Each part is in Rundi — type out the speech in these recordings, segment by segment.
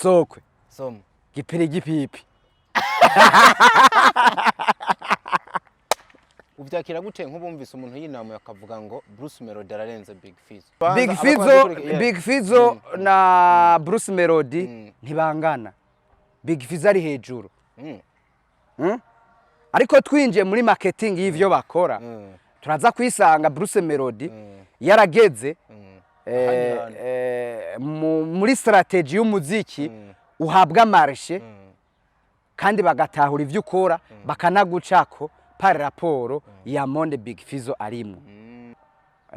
Sokwe. Soma. Gipiri gipipi. Uvyakira gute nk'ubumvise umuntu yinamuye akavuga ngo Bruce Melody ararenze Big Fizzo? Big Fizzo, Big Fizzo na Bruce Melody ntibangana. Big Fizzo ari hejuru. Ariko twinjiye muri marketing y'ivyo bakora, turaza kwisanga Bruce Melody yarageze Ahandi hantu. muri strategy y'umuziki uhabwa marché kandi bagatahura ivyo ukora, bakanagucako par rapport ya monde Big Fizzo arimwo.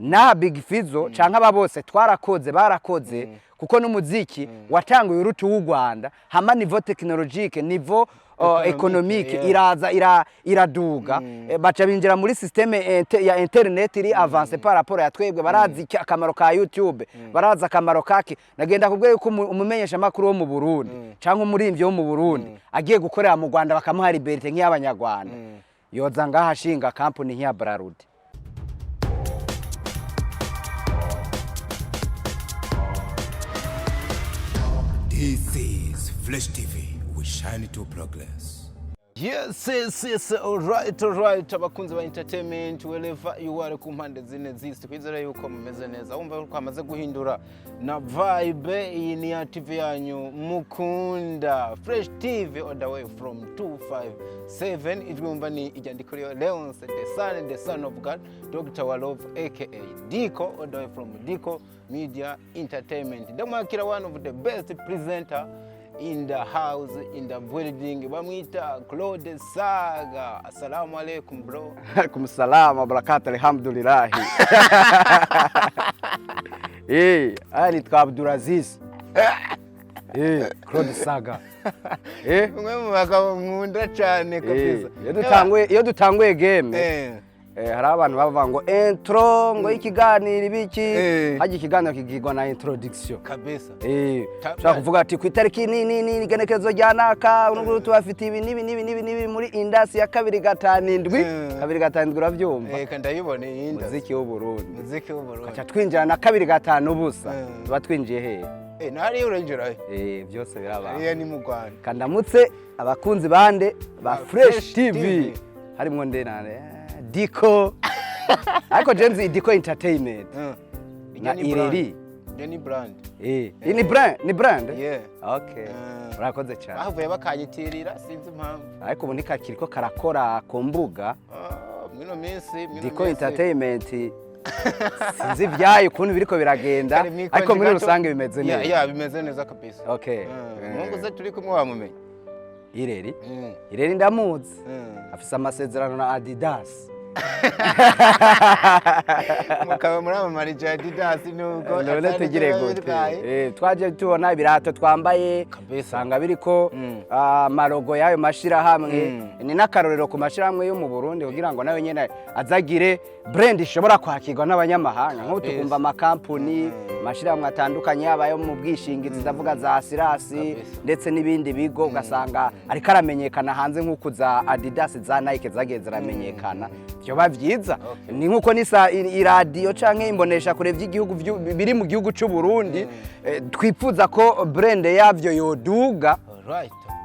Na Big Fizzo canke aba bose twarakoze, barakoze, kuko n'umuziki watanguye uruti w'u Rwanda, hama niveau technologique, niveau économique iraza iraduga, baca binjira muri système ya internet iri avancé par rapport ya twebwe. Barazi akamaro ka YouTube, barazi akamaro kaki. Nagenda kubwira yuko umumenyesha makuru wo mu Burundi canke umurimbyi wo mu Burundi agiye gukorera mu Rwanda bakamuha liberté nk'iy'Abanyarwanda, yoza ngaha ashinga company nk'iya Brarudi. This is Flash TV. We shine to progress. Yes, alright. Abakunzi ba entertainment, wherever you are, ku mpande zine z'isi, twizere yuko mumeze neza. Wumva yuko hamaze guhindura na vibe. Iyi ni ya TV yanyu mukunda, Fresh TV, all the way from 257. Ijwi wumva ni iryandiko ryo Leonce, the son, the son of God, Dr. Walove, aka Diko, all the way from Diko Media Entertainment. Ndamwakira one of the best presenter in the house, in the building, bamwita Claude Saga. Assalamu alaikum, bro. Alaikum salam wa barakatuh, alhamdulillah. Aya nitwa Abdulaziz. Claude Saga. Umwe mu bagabo nkunda cyane kabisa. Iyo dutanguye game, hari abantu bavuga ngo intro, ngo ikiganiro ibiki. Hajya ikiganiro kigirwa na introduction. Kabisa. Ushobora kuvuga ati ku itariki ni ni ni igenekerezo rya naka ubu tubafite ibi n'ibi n'ibi n'ibi n'ibi muri indasi ya 257. 257, urabyumva? Reka ndayibona iyi nda. Muziki w'Uburundi. Muziki w'Uburundi. Tugaca twinjira na 2 5 0. Tuba twinjiye hehe? Na hariya urinjirayo. Byose biraba. Hariya ni mu Rwanda. Kandamutse abakunzi bande ba Ba Fresh Fresh TV. TV. Harimwo nde nane? Diko, ariko jenzi Diko Entertainment na Iryo ni brand. Ireri. Iryo ni brand. Iyi ni brand, ni brand. Yeah. Okay. Urakoze cyane. Bahavuye bakanyitirira, sinzi impamvu. Ariko ubu ntikakiriko karakora ku mbuga. Ah, mwino minsi, mwino Diko minsi. Entertainment, sinzi ibyayo ukuntu biriko biragenda, Kari mw'ikonji ariko muri gato. rusange bimeze Yeah, neza. yeah, bimeze neza kabisa. Okay. Mungu ze turi kumwe wamumenye. Ireri. Ireri ndamuzi. Afise amasezerano na Adidas. Mukaba muramamara Adidas nubwo None atari tugire byo gute? bitwaye. Twaje tubona ibirato twambaye, Kabisa. usanga biriko amalogo y'ayo mashirahamwe. Ni n'akarorero ku mashirahamwe yo mu Burundi kugira ngo nayo nyene azagire brand ishobora kwakirwa n'abanyamahanga, nk'ubu tukumva amakampuni, amashirahamwe atandukanye, yaba ayo mu bwishingizi, ndavuga za assurance, ndetse n'ibindi bigo, ugasanga ariko aramenyekana hanze nk'uko za Adidas, za Nike zagiye ziramenyekana. Vyoba vyiza. Ni nk'uko nisa iradiyo canke imbonesha kure vy'igihugu biri mu gihugu c'u Burundi, twipfuza ko brand yavyo yoduga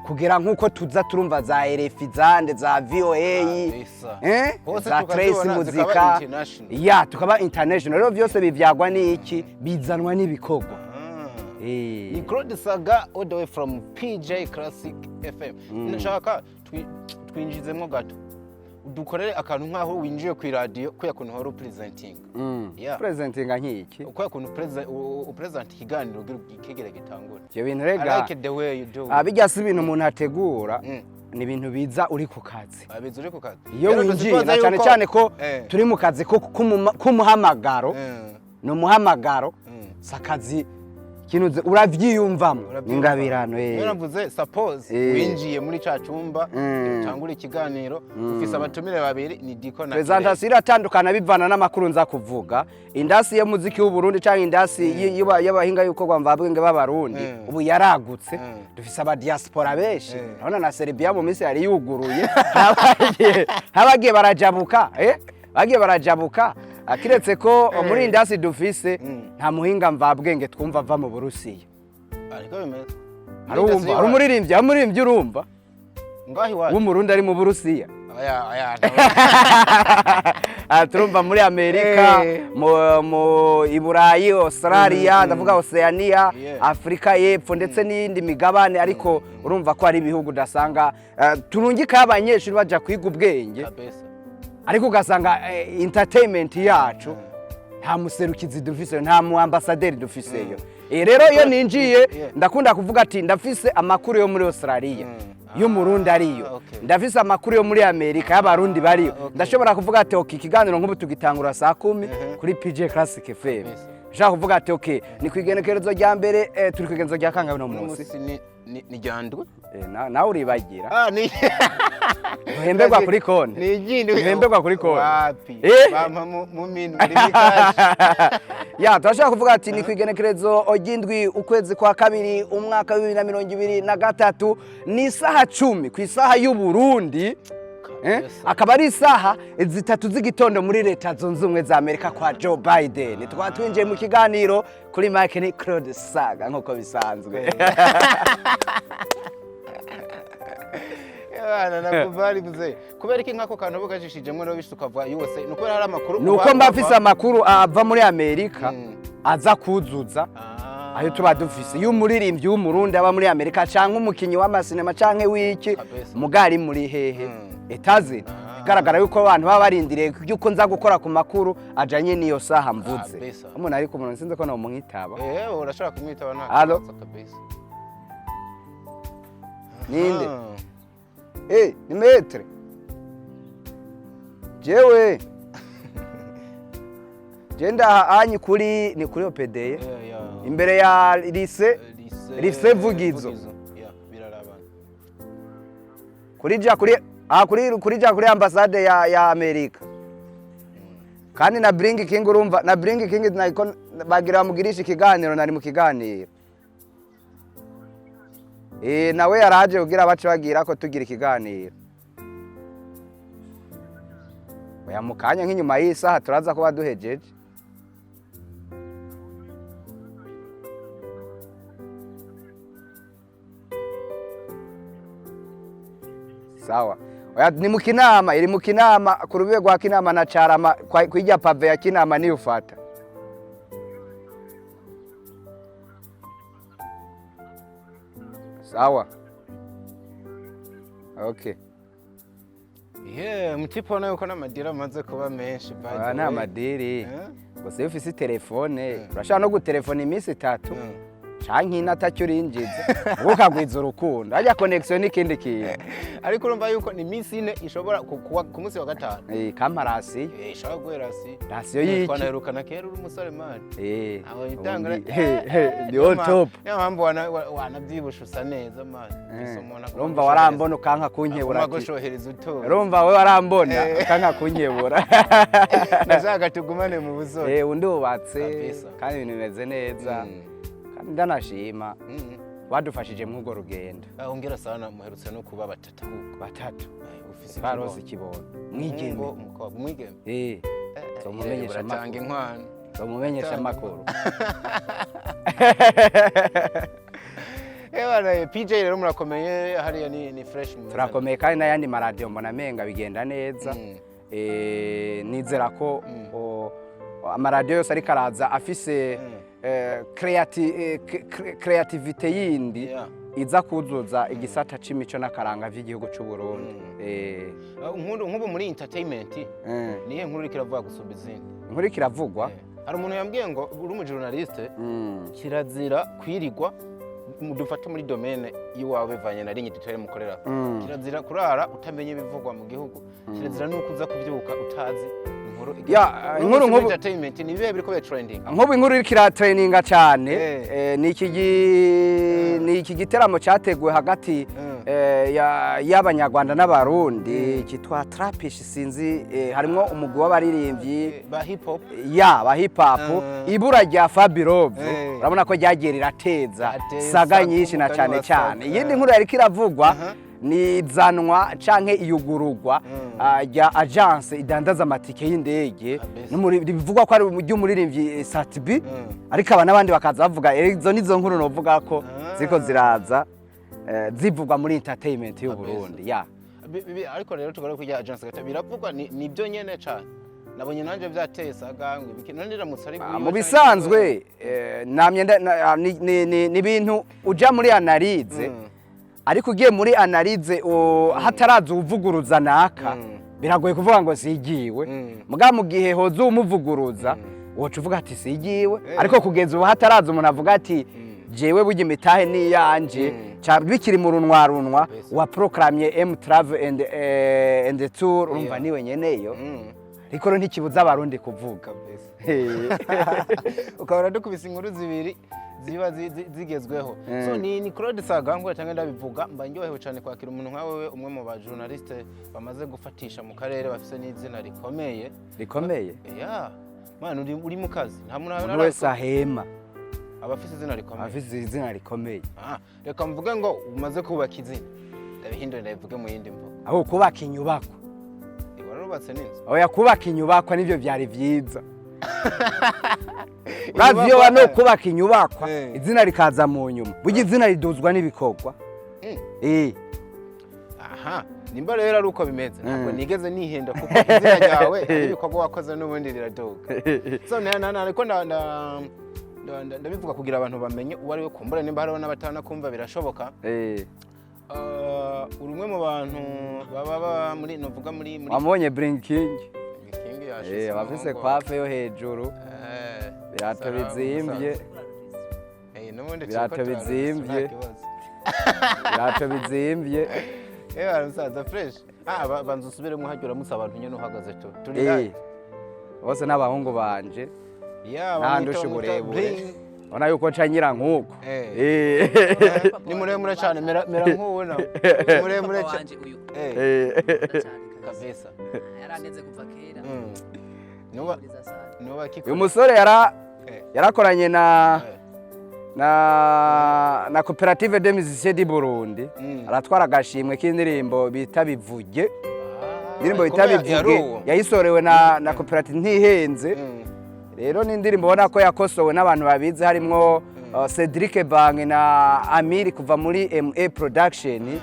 kugera nk'uko tuza turumva za RFI, zande za VOA, Kabisa. Hose za tukazibona, Trace zikaba Muzika. international. Ya, tukaba international. Rero vyose bivyagwa n'iki? Bizanwa n'ibikorwa. Ni Claude Saga, all the way from PJ Classic FM. Ndashaka twinjizemo gato, dukorere akantu nk'aho winjiye ku iradiyo, kubera kuntu wari upresenting. Yeah. Presentinga nk'iki? Kubera kuntu upresent ikiganiro kugira kigere gitangure. Ivyo bintu I rega, like the way you do. Bijya si ibintu umuntu ategura, ni ibintu biza uri ku kazi. Abizi uri ku kazi. Iyo Rero winjiye, dusipoza na cyane yuko cyane ko turi mu kazi k'umuhamagaro. Ni umuhamagaro, si akazi kintu, uravyiyumvamo, ni ingabirano. Niyo navuze, suppose winjiye muri ca cumba, utangura ikiganiro, ufise abatumire babiri, ni Diko na Presentation iratandukana bivana n'amakuru nza kuvuga. Indasi y'umuziki w'u Burundi canke indasi y'abahinga y'ibikorwa mvabwenge b'Abarundi ubu yaragutse. Dufise aba diaspora benshi. Urabona na Serbia mu minsi yari yuguruye, habagiye barajabuka, bagiye barajabuka. Kiretse ko muri indasi dufise nta muhinga mvabwenge twumva ava mu Burusiya. Ariko bimeze. Arumva Industry ari umuririmbyi, ari umuririmbyi, urumva, ngaho iwacu w'Umurundi ari mu Burusiya. Oya, oya. Ah, turumva muri Amerika, mu i Burayi, Australia, ndavuga Oceania, Afrika y'Epfo ndetse n'iyindi migabane. Ariko urumva ko ari ibihugu udasanga turungikayo abanyeshuri baja kwiga ubwenge, ariko ugasanga entertainment yacu nta muserukizi dufiseyo, nta mu ambasaderi dufiseyo. Rero iyo ninjiye, ndakunda kuvuga ati ndafise amakuru yo muri Australia y'Umurundi ariyo, ndafise amakuru yo muri Amerika y'Abarundi bariyo. Ndashobora kuvuga ati okay, ikiganiro nk'ubu tugitangura saa 10 kuri PJ Classic FM. Nshaka kuvuga ati okay, ni ku igenekerezo rya mbere, turi ku igenekerezo rya kangahe uno Uno munsi? Munsi ni ryandwe. Nawe uribagira. Ah, ni Uhemberwa kuri konti. Ni igindi. Uhemberwa kuri konti. Wapi? Bampa mu minwe muri cash. Ya, turashaka kuvuga ati ni ku igenekerezo ry'indwi, ukwezi kwa kabiri, umwaka wa 2023, ni isaha 10 ku isaha y'Uburundi. Akaba ari isaha 3 z'igitondo muri Leta Zunze Ubumwe za Amerika kwa Joe Biden. Tukaba twinjiye mu kiganiro, kuri mike ni Claude Saga nk'uko bisanzwe. Bana, nakubali mzee. Kubera iki nkako kantu bugajishijemo rero bishitse ukavuga USA? Ni ukubera hari amakuru Ni uko mba mfise amakuru ava muri Amerika aza kuzuza ayo tuba dufise iyo umuririmbyi w'Umurundi aba muri Amerika, canke umukinyi w'amasinema, canke w'iki mugari muri hehe etazi. Igaragara yuko abantu baba barindiriye yuko nza gukora ku makuru ajanye n'iyo saha mvuze. Umuntu ari ku muntu, sinzi ko nomwitaba. Eh, urashobora kumwitaba, nta Allo? kibazo kabisa. Ninde? Ah. Eh, ni maître. Jewe je ndaha anyi kuri, ni kuri OPD, imbere ya lycée. Lycée. Lycée Vugizo. Yeah, birarabana. Kuri ja kuri ah kuri ja kuri ambassade ya Amerika. Kandi na Bring King, urumva, na Bring King nayiko bagira bamugirisha ikiganiro, nari mu kiganiro. Nawe yaraje kugira bace bagira ko tugira ikiganiro. Oya, mu kanya nk'inyuma y'isaha turaza kuba duhejeje. Sawa. Oya, ni mu Kinama, iri mu Kinama, ku rubibe rwa Kinama na Carama, kw'irya pavé ya Kinama niyo ufata. Sawa. Okay. Yeah, mutipe ubona yuko n'amadira amaze kuba menshi, by the Aya ni way. amadiri. Gusa iyo ufise telefone urashobora no gutelefona iminsi 3 canke 4 atacyo urinjiza, ubwo ukagwiza urukundo. Harya connection n'ikindi kintu. Ariko urumva yuko ni iminsi 4 ishobora ku munsi wa gatanu. Kampa ration. Ishobora guhera si. Ration y'iki? Twanaherukana kera uri umusore, man. Aho itangura. Ni on top. Niyo mpamvu wanabyibusha usa neza, man. Gusa umuntu aguma Urumva warambona ukanka kunkebura aguma ati gushohereza utuzi. Urumva we warambona ukanka kunkebura. Ndashaka tugumane mu busore. Undubatse kandi ibintu bimeze neza. Kandi ndanashima badufashije mw'urwo rugendo. Ah, hongera sana, muherutse no kuba batatu ahubwo. Batatu. Ufise Twarose ikibondo. ikibondo, mwigeme. Umuhungu, umukobwa, umwigeme. Zomumenyesha Uratanga amakuru. inkwano. Zomumenyesha Atanga. amakuru. Bana, PJ rero murakomeye hariya, ni fresh mumeze. Turakomeye, kandi n'ayandi maradiyo mbona amenga bigenda neza. Nizera ko amaradiyo yose ariko araza afise creativité yindi iza kuzuza igisata c'imico n'akaranga vy'igihugu c'u Burundi. Ah, nk'ubu muri entertainment nihe nkuru iriko iravuga gusumba izindi? Inkuru iriko iravugwa. Hari umuntu yambwiye ngo uri umujournaliste kirazira kwirigwa dufate muri domaine y'iwawe bivanye na ligne editorial mukorera, kirazira kurara utamenya ibivugwa mu gihugu, kirazira nuko uza kubyuka utazi inkuru. Ya, Uno inkuru munsi muri nk'ubu entertainment ni ibihe biriko bira trending? Nk'ubu inkuru iriko iratrendinga cyane ni iki giteramo cyateguwe hagati y'Abanyarwanda n'Abarundi cyitwa Trapish, sinzi, harimwo umugwi w'abaririmbyi ba hip hop. Ya, ba hip hop. Ibura rya Fabirove urabona ko ryagiye rirateza Ateza saga nyinshi na umugani cyane wa cyane. saga. Iyindi nkuru yariko iravugwa ni izanwa canke iyugururwa rya agence idandaza amatike y'indege bivugwa ko ari ry'umuririmbyi Sat-B, ariko aba n'abandi bakaza bavuga, izo nizo nkuru novuga ko ziriko ziraza. zivugwa muri entertainment y'u Kabisa. Burundi ya. Ariko rero tugore kujya agence gato, biravugwa ni byo nyene cane. Nabonye nanje byateye saga ngo ibiki, none riramutse ari Mu bisanzwe namye ni ibintu uja muri analyse, ariko ugiye muri analyse hataraza uwuvuguruza naka, biragoye kuvuga ngo sigiwe. Muga mu gihe hoza uwumuvuguruza, woca uvuga ati sigiwe. Ariko kugeza ubu hataraza umuntu avuga ati jewe burya imitahe ni iyanje, bikiri mu runwa runwa. Wa proclamye M Travel and Tour, urumva niwe nyeneyo, ariko rero ntikibuza Abarundi kuvuga. Kabisa. Ukabona dukubise inkuru zibiri ziba zigezweho. So ni Claude Sagangwe cyangwa ndabivuga, mba ndyohewe cyane kwakira umuntu nka wewe, umwe mu ba journaliste bamaze gufatisha mu karere, bafise n'izina rikomeye. Rikomeye. Ya man, uri mu kazi, nta muntu Umuntu wese ahema aba afise izina rikomeye. Afise izina rikomeye. Ah, reka mvuge ngo umaze kubaka izina, ndabihindure ndabivuge mu yindi mvugo. Aho kubaka inyubakwa. Warubatse n'inzu. Oya, kubaka inyubakwa nivyo vyari vyiza. Urazi iyo no kubaka inyubakwa, izina rikaza mu nyuma. Burya izina riduzwa n'ibikorwa. Aha nimba rero ari uko bimeze, ntabwo nigeze nihenda, kuko izina ryawe ari ibikorwa wakoze n'ubundi riraduga. So na ariko ndabivuga kugira abantu bamenye uwo ari we, kumbura nimba hariho n'abatanakumva, birashoboka. Uri umwe mu bantu baba muri novuga muri Wamubonye Bring King? King yashitse. Abafise umuhungu. Coiffe yo hejuru, birato Salamu, bizimvye. musaza. N'ubundi Birato turiko turarusa, bizimvye. nta kibazo. Birato bizimvye. Musaza fresh. Ah, banza usubiremo hajya uramutse abantu nyene uhagaze tu. Turi live. Bose n'abahungu banje. Ya, Ntandusha bamwita uburebure. Bling. Ubona yuko nca nyira nk'uko. Ni muremure cyane, mera nk'uwo nawe. Ni muremure Papa cyane. wanje uyu. Cyane kabisa. Kabisa. Yarandeze kuva kera. Nuba Yuriza sana. nuba kiko. Uyu musore yara yarakoranye na na Coopérative des Musiciens du Burundi, aratwara agashimwe k'indirimbo bita Bivuge. Indirimbo bita Kuba yari Bivuge uwo. yayisorewe na koperative, ntihenze. Rero ni indirimbo ubona ko yakosowe n'abantu babizi, harimwo Cedric Bange na Amiri kuva muri MA Production.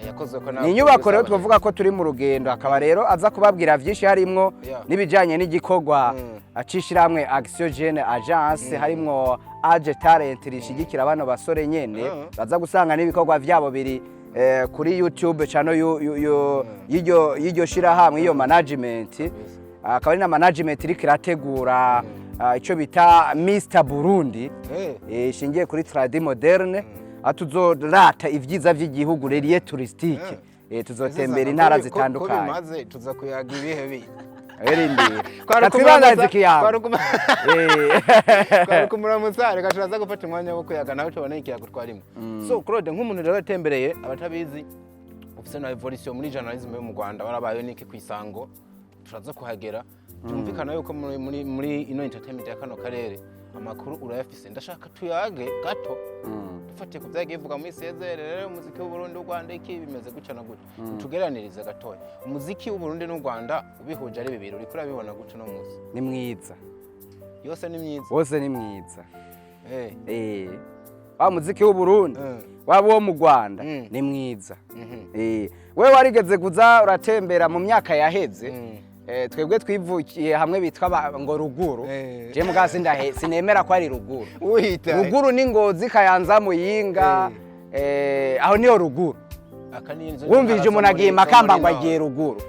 Yakozwe ko Ni inyubako rero twavuga ko turi mu rugendo, akaba rero aza kubabwira byinshi, harimwo n'ibijyanye n'igikorwa acishirahamwe Action Jeune Agence, harimwo Age Talent rishigikira bano basore nyene. Baza gusanga n'ibikorwa vyabo biri kuri YouTube channel y'iryo shirahamwe, iyo management. Akaba ari na management iriko irategura ico bita Mr Burundi, ishingiye kuri tradi moderne, aho tuzorata ivyiza vy'igihugu, les lieux touristiques. Tuzotembera intara zitandukanye. Ko bimaze tuza kuyaga ibihe bi Erindira. Kwari Katwibandarize ikiyago. Kwari kumuramutsa, reka turaza gufata umwanya wo kuyaga nawe, tubone ikiyago twarimo. So Claude, nk'umuntu rero yatembereye, abatabizi, ufise na evolution muri journalism yo mu Rwanda, warabayeho niki ku Isango, turaza kuhagera. Byumvikana yuko muri ino entertainment ya kano karere amakuru urayafise. Ndashaka tuyage gato dufatiye ku byagiye bivuga muri sezere. Rero umuziki w'Uburundi, w'u Rwanda, iki bimeze gutya na gutya, utugeranirize gatoya umuziki w'Uburundi n'u Rwanda ubihuje ari bibiri, uriko urabibona gutya uno munsi? Ni mwiza. Yose ni myiza. Wose ni mwiza. Wa muziki w'Uburundi, waba uwo mu Rwanda, ni mwiza. Wewe warigeze kuza uratembera mu myaka yaheze. Twebwe twivukiye hamwe bitwa ngo ruguru. Je muga sindahe, sinemera ko ari ruguru. Uhita Ruguru ni Ngozi, Kayanza, Muyinga, aho niyo ruguru. Aka ni inzu Wumvije umuntu agiye Makamba ngo agiye ruguru,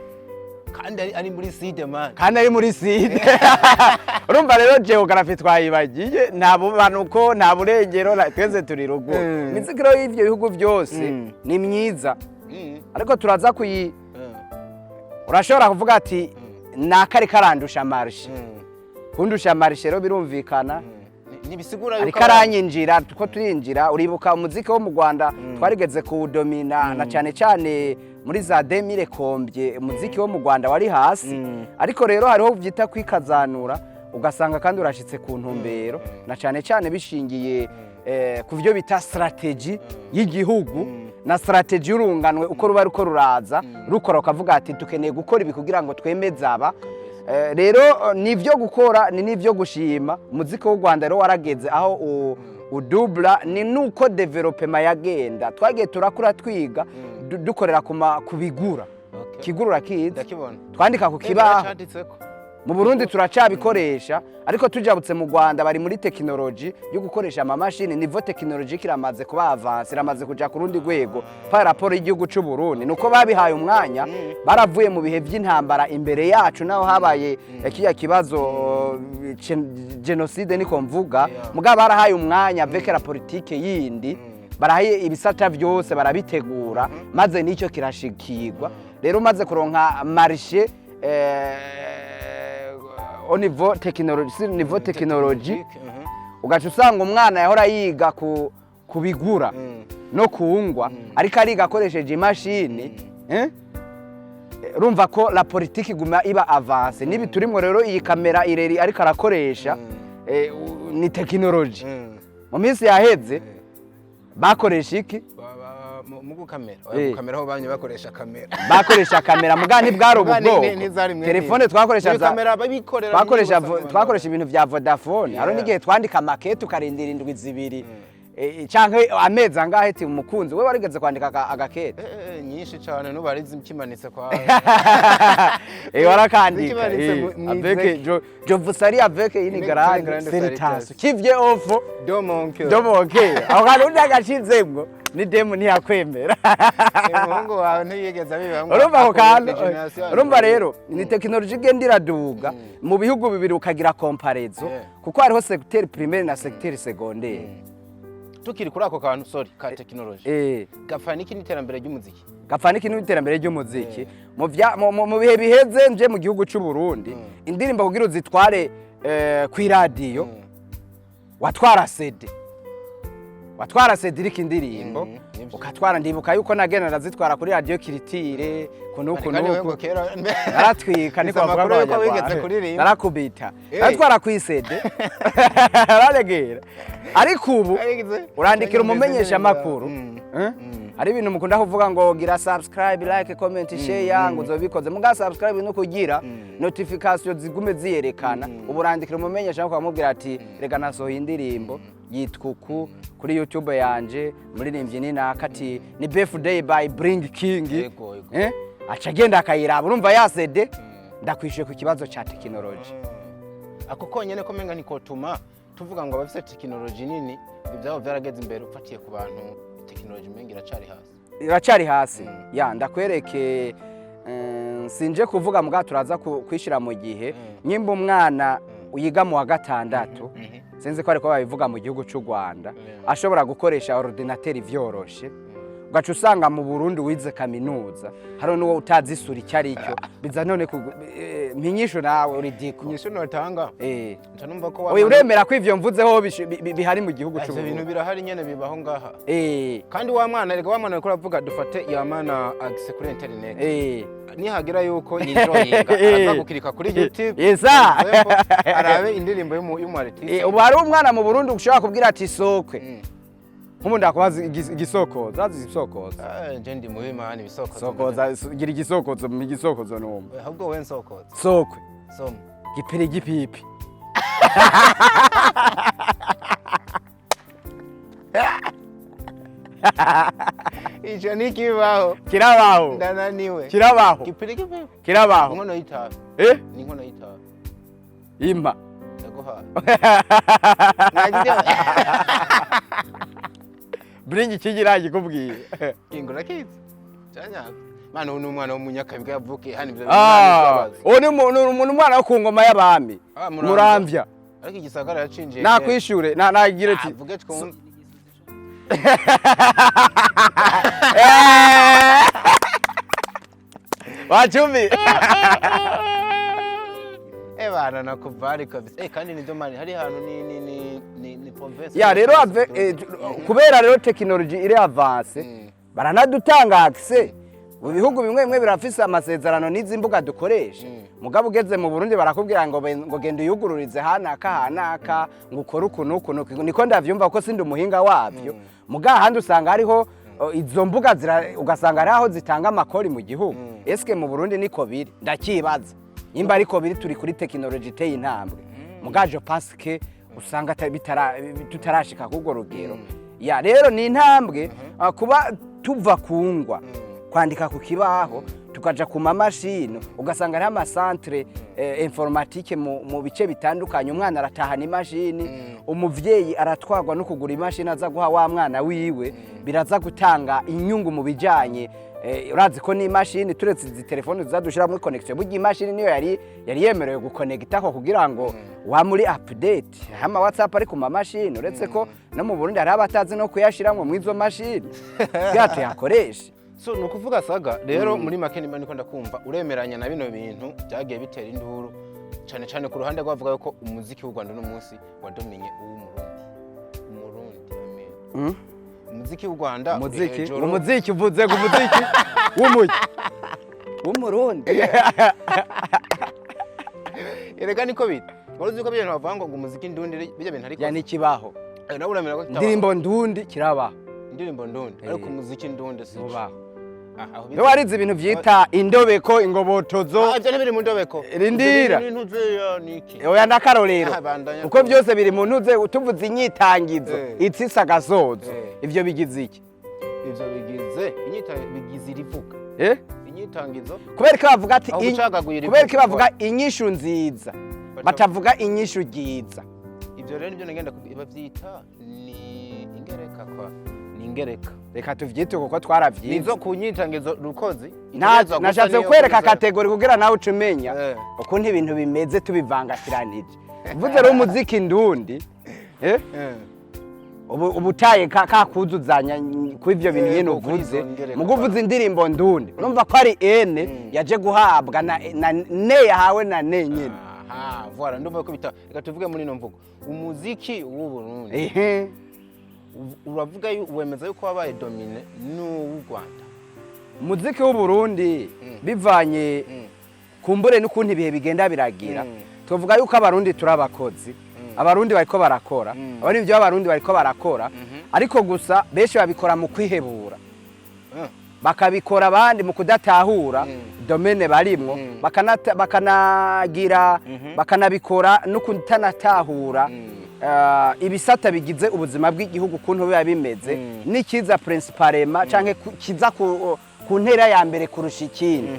kandi ari muri sud, man. Kandi ari muri sud. Urumva rero geography twayibagiye, nta bumanuko, nta burengero, twese turi ruguru. Imiziki rero y'ivyo bihugu byose ni myiza, ariko turaza kuyi urashobora kuvuga ati naka ariko arandusha marché. Kundusha marché rero birumvikana Ntibisigura yuko ariko aranyinjira tuko turinjira. Uribuka umuziki wo mu Rwanda twarigeze kuwudomina, na cyane cyane muri za 2000 combien, umuziki wo mu Rwanda wari hasi. Ariko rero hariho byita kwikazanura, ugasanga kandi urashitse ku ntumbero, na cyane cyane bishingiye ku byo bita strategy y'igihugu na strategy y'urunganwe, uko ruba ruko ruraza rukora, ukavuga ati dukeneye gukora ibi kugira ngo twemeze aba. Rero ni ibyo gukora, ni n'ibyo gushima. Umuziki w'u Rwanda rero warageze aho Udubla ni nuko développement yagenda, twagiye turakura, twiga dukorera ku bigura. Kigurura kizi? Ndakibona. Twandika ku kibaho. Canditseko. Mu Burundi turacabikoresha, ariko tujabutse mu Rwanda bari muri technologie yo gukoresha amamashini. Niveau technologique iramaze kuba avancé, iramaze kuja ku rundi rwego par rapport y'igihugu c'u Burundi. Nuko babihaye umwanya, baravuye mu bihe by'intambara imbere yacu, naho habaye kiya kibazo génocide, niko mvuga. Mugabo barahaye umwanya avec la politique yindi, barahaye ibisata byose, barabitegura, maze nicyo kirashikirwa. Rero umaze kuronka marché au niveau technologie, si niveau technologie, ugaca usanga umwana yahora yiga ku kubigura no kuwungwa, ariko ariga akoresheje imashini, eh? Urumva ko la politique iguma iba avancée. Nibi turimwo rero, iyi kamera ireri ariko arakoresha, ni technologie. Mu minsi yaheze bakoresha iki? Mu gukamera? Oya, gukamera ho bamye bakoresha kamera. Bakoresha kamera, muga ntibwari ubu Muga bwoko. Ntizari mwene Telefone izi. twakoresha Muri kamera babikorera twakoresha nyine, ugasanga twakoresha ibintu vya Vodafone. Hariho n'igihe twandika makete, ukarindira indwi 2 canke amezi angahe, ti umukunzi we warigeze kwandika agakete? Nyinshi cyane, n'ubu hari zikimanitse kwa Warakandika. Zikimanitse Avec mw'izeki. je vous salue avec une Une grande grande salutation salutation. qui vient au fond de mon cœur. De mon cœur. Aho hantu undi agashizemwo ni demu ntiyakwemera. Umuhungu wawe ntiyigeze abiba. Urumva ako kantu? Urumva rero ni technologie igenda iraduga mu bihugu bibiri, ukagira comparaison, kuko hariho secteur primaire na secteur secondaire. Tukiri kuri ako kantu, sorry, ka technologie, gapfa niki n'iterambere ry'umuziki? Gapfa niki n'iterambere ry'umuziki? Mu bihe biheze nje mu gihugu cy'u Burundi, indirimbo kugira uzitware ku iradiyo, watwara CD, watwara CD iriko indirimbo. Nivyo. Ukatwara, ndibuka yuko nagenda ndazitwara kuri radiyo Kiritire kunuku. Kandi wewe Nuku ngo kera naratwika, niko Izo bavuga amakuru yuko wigeze abanyarwanda. kuririmba. Narakubita, naratwara ku iCD, araregera. Ariko ubu urandikira umumenyesha amakuru. Eh? Hari ibintu mukunda kuvuga ngo gira subscribe, like, comment, share, ngo uzobikoze. Muga subscribe no kugira notification zigume ziyerekana. Ubu urandikira umumenyesha ukamubwira ati: "Reka nasohoye indirimbo yitwa uku kuri YouTube yanje, muririmbyi ni naka," ati ni birthday by Bring King. Yego, yego. Eh? Aca agenda akayiraba. Urumva ya CD, ndakwishuye ku kibazo ca technologie. Ako konyene ko menga nikotuma tuvuga ngo abafise technologie nini ibyabo byarageze imbere, ufatiye ku bantu technologie menga iracari hasi. Iracari hasi. Ya, ndakwereke, sinje kuvuga, muga turaza kwishira mu gihe nyimba umwana yiga mu wa gatandatu, sinzi ko ariko babivuga mu gihugu cy'u Rwanda, ashobora gukoresha ordinateur vyoroshe, ugaca usanga mu Burundi wize kaminuza hari n'uwo utazi isura icyo ari cyo. Biza none mpinyisho nawe uri diko. Inyishu notanga, nca numva ko Oya, uremera ko ivyo mvuzeho bihari mu gihugu cy'u ivyo bintu Burundi? Birahari nyene, bibaho ngaha. Kandi wa mwana, erega wa mwana ariko aravuga, dufate ya mwana accès kuri internet, nihagira yuko yinjoyinga, araza gukirika kuri YouTube, Yesa. for example, arabe indirimbo y'umu artiste. Ubu hari umwana mu Burundi ushobora kubwira ati sokwe, nk'ubu ndakubaza igisokozo, azi igisokozo? Ah, je ndi mubi mani, ibisokozo. Sokoza, gira igisokozo, mu igisokozo numva. Ahubwo we nsokoza. Sokwe. Soma. Gipiri gipipi. Ico nikibaho? Kirabaho. Ndananiwe. Kirabaho. Gipiri gipipi. Kirabaho. Inkono y'itabi. Eh. Ni inkono y'itabi. Impa. Ndaguhaye. Nagiye. Bringi kigira gikubwiye. Kingo rakizi. Cyanyako. Mwana, uyu ni umwana w'umunyakabiga yavukiye hano, ibyo Ah, bintu. uwo ni umwana wo ku ngoma y'abami. Ah, Muramvya. Muramvya. Ariko igisagara yacinjiye. Nakwishure na nagira ati Avuge twumve. Eh! Wacumi. Eh bana, nakubali kabisa. Eh, kandi nibyo mani, hari hantu ni province. Ya, rero kubera rero technologie iri avancée, baranadutanga accès mu bihugu bimwe bimwe, birafise amasezerano n'izi mbuga dukoresha. Mugabo ugeze mu Burundi barakubwira ngo ngo genda uyugururize hanaka hanaka, ngo ukore uku n'uku n'uku. Niko ndavyumva kuko sindi umuhinga wabyo. Mugabo ahandi usanga hariho izo mbuga ugasanga hariho aho zitanga amakori mu gihugu. Eske mu Burundi niko biri? Ndakibaza nimba ariko biri. Turi kuri technologie iteye intambwe, mugabo je pense que Usanga tutarashika k'urwo rugero. Ya, rero ni intambwe, kuba tuva ku ngwa, kwandika ku kibaho, tukaja ku mamashini, ugasanga hariho ama centres informatiques mu bice bitandukanye. Umwana aratahana imashini, umuvyeyi aratwarwa no kugura imashini aza guha wa mwana wiwe. Biraza gutanga inyungu mu bijanye, urazi ko n'imashini, turetse izi telefone zizadushira muri connection, burya imashini niyo yari yemerewe gukonegitako kugira ngo wa muri update hama WhatsApp ari ku mamashini, uretse ko no mu Burundi hariho abatazi no kuyashiramwo mw'izo mashini kugira tuyakoreshe. So ni ukuvuga, Saga, rero muri make, nimba niko ndakumva, uremeranya na bino bintu byagiye bitera induru cyane cyane ku ruhande rw'abavuga yuko umuziki w'u Rwanda uno munsi wadominye uw'Umurundi, Umurundi, I mean. Umuziki w'u Rwanda uri Umuziki hejuru. Umuziki uvuze ngo umuziki w'umuki w'Umurundi? Erega niko bita, wari uzi ko ibyo bintu bavuga ngo umuziki ndundi, bijya bintu, ariko Ya, n'ikibaho. Nawe uremera ko kitabaho? Indirimbo ndundi kirabaho. Indirimbo ndundi, ariko umuziki ndundi si Ntubaho. Ah, aho Niba warize ibintu vyita indobeko, ingobotozo. Ah, ibyo ntibiri mu ndobeko. Rindira. Ibyo bintu ntuzeya niki? Oya, ndakarorero. Ah, bandanya. Kuko byose biri mu ntuze. Tuvuze inyitangizo, itsisa agasozo, ivyo bigize iki? Ivyo bigize inyita, bigize irivuga. Eh? Inyitangizo. Kubera ko bavuga ati Aho gucagaguye irivuga. Kubera ko bavuga inyishu nziza, batavuga inyishu ryiza. Ivyo rero nibyo nagenda bavyita ni ingereka, kwa ni ingereka. Reka tuvyite kuko twaravyize. Nizo ku nyitangizo rukozi itegerezwa gusa Nashatse niyo kukwereka kubiza- catégorie kugira nawe uce umenya ukuntu ibintu bimeze tubivangatiranije. Uvuze rero umuziki ndundi, ubu ubutaye kakuzuzanya kuri ivyo bintu nyene kuri uvuze. izo ngereka. Mugo uvuze indirimbo ndundi, urumva ko ari ene yaje guhabwa na ne, yahawe na ne nyene. Aha, voilà, ndumva ko bita, reka tuvuge muri ino mvugo, umuziki w'u Burundi uravuga wemeza yuko wabaye dominé n'uw'u Rwanda. Umuziki w'Uburundi, bivanye kumbure n'ukuntu ibihe bigenda biragira, tuvuga yuko Abarundi turi abakozi. Abarundi bariko barakora, abaririmbyi b'Abarundi bariko barakora, ariko gusa benshi babikora mu kwihebura, bakabikora abandi mu kudatahura domaine barimwo, bakanagira, bakanabikora no kutanatahura ibisata bigize ubuzima bw'igihugu ukuntu biba bimeze, n'ikiza principalement canke kiza ku ntera ya mbere kurusha ikindi.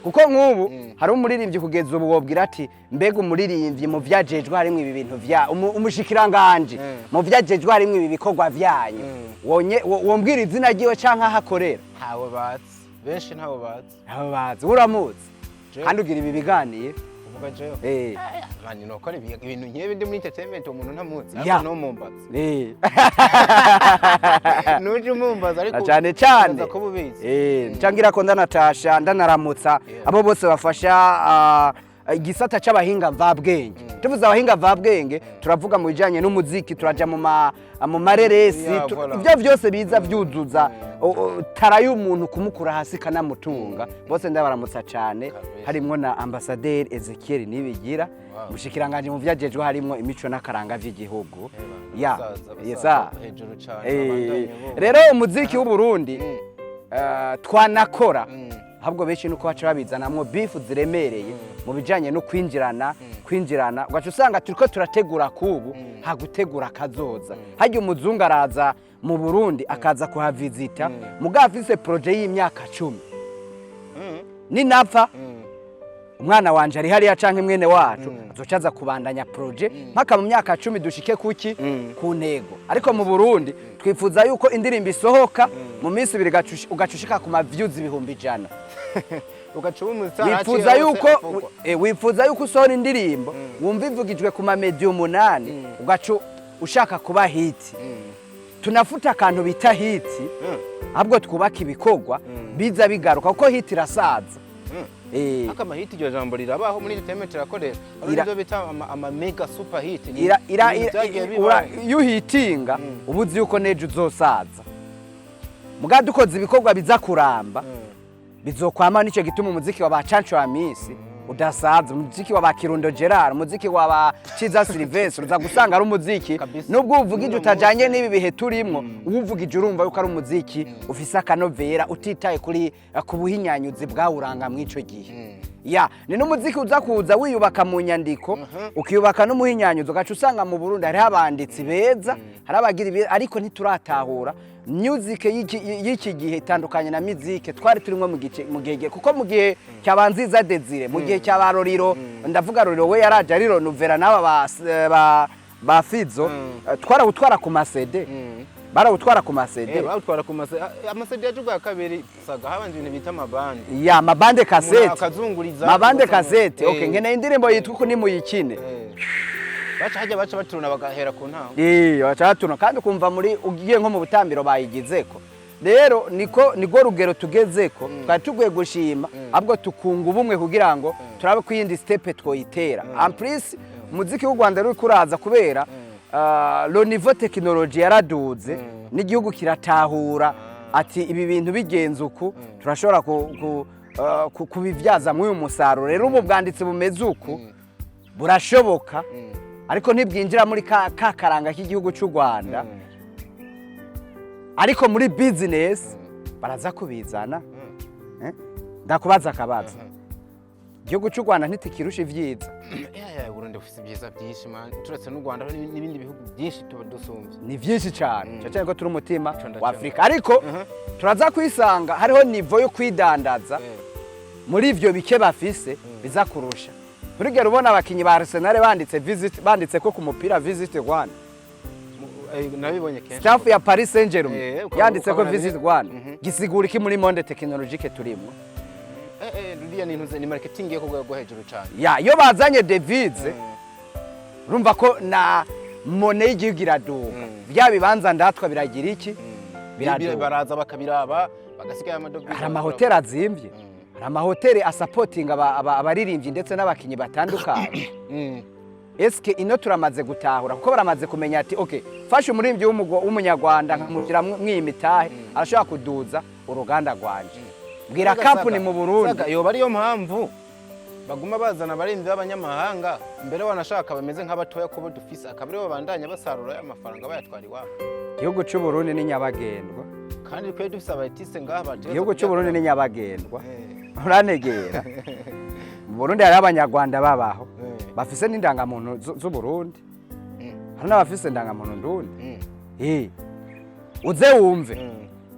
Kuko nk'ubu hari umuririmbyi kugeza ubu wobwira ati: "Mbega umuririmbyi mu vyajejwe harimwo ibi bintu vya umushikiranganje, mu vyajejwe harimwo ibi bikorwa vyanyu", wonye wombwira izina ryiwe canke aho akorera? Ntawe bazi, benshi ntawe bazi. Abo bazi, uramuzi? Jewe. Kandi ugira ibi biganiye. Uvuga jewe? Eh. Mani, nokora ibintu nk'ibi, ndi muri entertainment, umuntu ntamuzi, ariko no mumbaza, nuje umumbaza, ariko Na cyane cyane ukaza kuba ubizi. Ncangira ko ndanatasha, ndanaramutsa abo bose bafasha igisata c'abahinga mvabwenge. Tuvuze abahinga mvabwenge, turavuga mu bijanye n'umuziki, turaja mu mareresi, Voilà. ivyo vyose biza vyuzuza tara y'umuntu, kumukura hasi kanamutunga. Bose ndabaramutsa cane, harimwo na ambasaderi Ezekiel Nibigira, mushikiranganje mu vyajejwe harimwo imico n'akaranga vy'igihugu. Ya. Abasaza, Yesa. abasaza, hejuru cane, babandanye bo. Rero umuziki w'Uburundi, twanakora, ahubwo benshi nuko baca babizanamwo beef ziremereye mu bijanye no kwinjirana, ugaca usanga turiko turategura kubu hagutegura kazoza. Harya umuzungu araza mu Burundi, akaza kuhavizita, mugabo afise projet y'imyaka 10: "Ninapfa, umwana wanje ari hariya canke mwene wacu azoca aza kubandanya projet mpaka mu myaka 10 dushike kuki, ku ntego." Ariko mu Burundi twifuza yuko indirimbo isohoka mu minsi 2 ugaca ushika ku ma views 100,000. Ugaca uba umustar. Wifuza aciye yuko hose avugwa. wifuza yuko usohora indirimbo, wumva ivugijwe ku ma médias 8, ugaca ushaka kuba hit. Tunafuta akantu bita hit, ahubwo twubaka ibikorwa biza bigaruka, kuko hit irasaza. Aka ama hit, iryo jambo rirabaho muri entertainment, irakoresha hari ibyo bita ama mega super hit. Ni ibintu byagiye bibaho. Iyo uhitinga, uba uzi yuko n'ejo uzosaza. Muga dukoze ibikorwa biza kuramba, bizokwama. Nicyo gituma umuziki wa ba Canco wa minsi Udasaza umuziki wa ba Kirundo Gerard, umuziki wa ba Ciza Sylvestre, uza gusanga ari umuziki Kabisa. nubwo uvugije Uno utajanye munsi. n'ibi bihe turimwo, uwuvugije urumva yuko ari umuziki ufise akanovera, utitaye kuri ku buhinyanyuzi bwawuranga mw'ico gihe. Ya, ni n'umuziki uza kuza wiyubaka mu nyandiko, ukiyubaka n'umuhinyanyuzi, ugaca usanga mu Burundi hariho abanditsi beza, hari abagira ibi, ariko ntituratahura music y'iki gihe itandukanye na music twari turimo mu gice mu gihe, kuko mu gihe cyabanziza Desire, mu gihe cya ba Roriro, ndavuga Roriro we yaraje ari renouveler n'aba ba Fizo, twarawutwara ku ma CD, barawutwara ku ma CD. Bawutwara ku ama CD yaje ubwa kabiri. Saga, habanje ibintu bita ama bande. Ya, ma bande cassette. Akazunguriza. Ma bande cassette. Okay, nkeneye indirimbo yitwa uku, nimuyikine. Baca hajya, baca baturuna, bagahera ku ntango. Eh, baca batuna kandi ukumva muri ugiye nko mu butambiro bayigizeko. Rero niko nigwo rugero tugezeko, twari tugiye gushima, ahubwo tukunga ubumwe kugira ngo turabe ko iyindi step twoyitera. En plus umuziki w'u Rwanda ruri kuraza kubera le niveau technologie yaraduze, n'igihugu kiratahura ati ibi bintu bigenze uku, turashobora kubibyaza muri uyu musaruro. Rero ubu bwanditsi bumeze uku burashoboka, ariko ntibwinjira muri ka karanga k'igihugu cy'u Rwanda, ariko muri business baraza kubizana. Eh? Ndakubaza akabazo: igihugu cy'u Rwanda ntitikirusha ibyiza? Ya, Burundi bufise ibyiza byinshi man, turetse n'u Rwanda hari n'ibindi bihugu byinshi tuba dusumbye. Ni byinshi cyane, cyane cyane ko turi umutima Ico wa ndacyemera. Afurika, ariko turaza kwisanga hariho niveau yo kwidandaza muri ivyo bike bafise biza kurusha. Nturigera ubona abakinyi ba Arsenal banditse visit, banditse ko ku mupira "Visit Rwanda"? Nabibonye kenshi. Staff ya Paris Saint-Germain yanditse ko ukabona "Visit Rwanda". Gisigura iki muri monde technologique turimo? Ruriya ni intuze, ni marketing yo ku rwego rwo hejuru cyane. Ya, iyo bazanye devise, urumva ko na monnaie y'igihugu iraduga, bya bibanza ndatwa biragira iki? Biraduga. Baraza bakabiraba, bagasigaye amadovize. Hari amahoteli azimvye, hari amahoteli asapotinga abaririmbyi ndetse n'abakinyi batandukanye. Eske ino turamaze gutahura? Kuko baramaze kumenya ati okay, fashe umuririmbyi w'umunyarwanda nkamushyira mw'iyi mitahe, arashobora kuduza uruganda rwanje, bwira Saga, kampuni Saga, mu Burundi. Saga, yoba ariyo mpamvu baguma bazana abarinzi b'abanyamahanga mbere, wanashaka bameze nk'abatoya kubo dufise, akaba aribo babandanya basarura ya mafaranga bayatwara iwabo. Igihugu cy'u Burundi ni nyabagendwa. Kandi twe dufise aba artiste ngaha bategerezwa Igihugu cy'u Burundi ni nyabagendwa. Uranegera, mu Burundi hariho Abanyarwanda babaho bafise n'indangamuntu z'Uburundi, hari n'abafise indangamuntu ndundi. Uze wumve,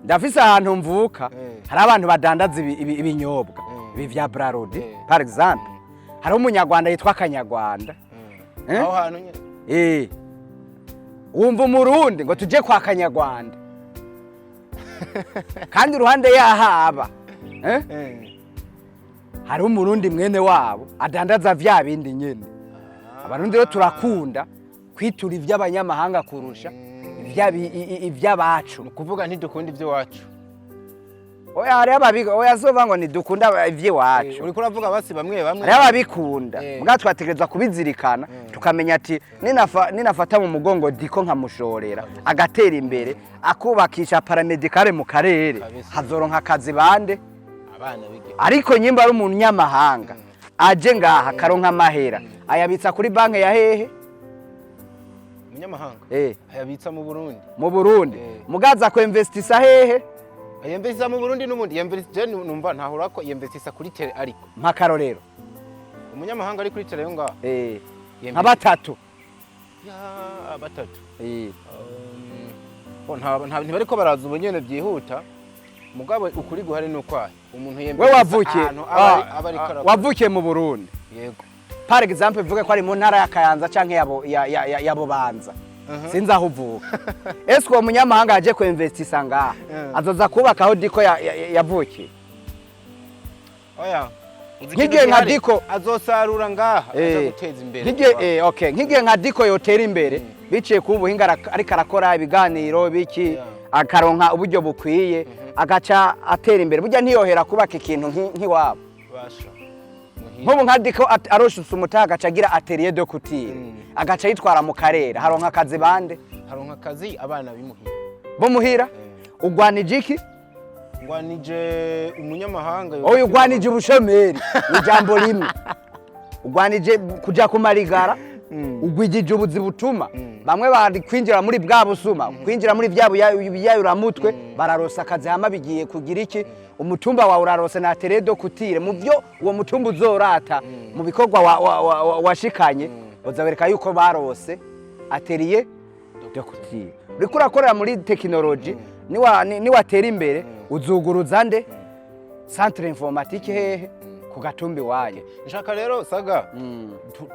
ndafise ahantu mvuka, hari abantu badandaza ibinyobwa ibi vya Brarudi. Par exemple, hariho umunyarwanda yitwa Kanyarwanda. Eh? Aho hantu nyine. Wumva umurundi ngo tuje kwa Kanyarwanda, kandi iruhande yaho aba, eh? Hariho umurundi mwene wabo adandaza vya bindi nyene. Abarundi rero turakunda kwitura ivy'abanyamahanga kurusha ivy'abacu. Ni ukuvuga ntidukunda iby'iwacu? Oya, hariho oya, sova ngo ntidukunda ivy'iwacu. Uriko uravuga basi bamwe bamwe. Hariho ababikunda. Mbwa twategerezwa kubizirikana, tukamenya ati ninafata mu mugongo Diko nkamushorera agatera imbere, akubakisha paramédicale mu karere, hazoronka akazi bande? Abana b'igihugu. Ariko nyimba ari umunyamahanga aje ngaha akaronka amahera, ayabitsa kuri banki ya hehe? Umunyamahanga ayabitsa mu Burundi. Mu Burundi. Mugaza kwemvestisa hehe? Yemvestisa mu Burundi n'ubundi yemvestisa, je numva ntahura ko yemvestisa kuri terrain, ariko Mpakarorero. umunyamahanga ari kuri terrain yo ngaha. Nka batatu. Ya, batatu. Bo Ntibariko ntibariko baraza ubu nyene byihuta, mugabo ukuri guhari ni ukwahe umuntu We yemvestisa wavukiye ahantu aba ariko arakora. Wavukiye mu Burundi? Yego. Par exemple, bivuge ko ari mu ntara ya Kayanza canke ya Bubanza, sinzi aho uvuka. Ese uwo munyamahanga yaje kuinvestisa ngaha, azoza kubaka aho Diko yavukiye? Oya. Nk'igihe nka Diko azosarura ngaha, aza guteza imbere. Nk'igihe okay, nk'igihe nka Diko yotera imbere biciye ku buhinga, ariko arakora ibiganiro biki, akaronka uburyo bukwiye, agaca atera imbere, burya ntiyohera kubaka ikintu nk'iwabo. Basha. Muhira. Nk'ubu nka Diko aroshutse umutaha, agaca agira atelier de couture, agaca yitwara mu karere, haronka akazi bande? Haronka akazi abana bimuhira. Bo muhira. Ugwanije iki? Ngwanije umunyamahanga. Oya, ugwanije ubushomeri ni ijambo rimwe. Ugwanije kuja kumarigara, ugwigije ubuzi butuma bamwe bari kwinjira muri bwa busuma, kwinjira muri bya biyayuramutwe, bararosa akazi. Hama bigiye kugira iki? Umutumba wawe urarose na atelier de couture. Mu byo uwo mutumba uzorata mu bikorwa washikanye, uzabereka yuko barose atelier de couture. Uriko urakorera muri technologie, niwatera imbere uzuguruza nde centre informatique hehe ku gatumba iwanyu. Nshaka rero, Saga,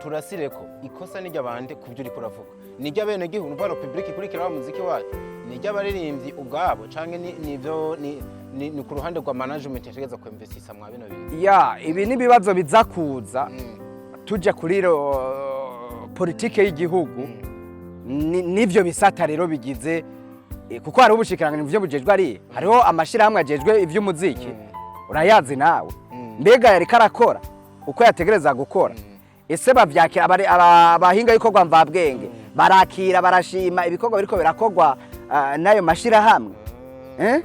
turasireko ikosa nijya bande ku byo uriko uravuga: ni iry'abenegihugu, numva public ikurikira wa muziki wacu, ni iry'abaririmbyi ubwabo, canke ni nivyo ni ku ruhande rwa management yategeza kwemvesisa mwa bino bintu? Ya, ibi ni ibibazo biza kuza tujya kuri politike y'igihugu. N'ivyo bisata rero bigize, kuko hariho ubushikiranganji mu byo bujejwe, ari hariho amashirahamwe ajejwe ivy'umuziki, urayazi nawe. Mbega yariko arakora uko yategereza gukora? Ese bavyakira abahinga y'ibikorwa mvabwenge barakira, barashima ibikorwa biriko birakorwa n'ayo mashirahamwe? Eh?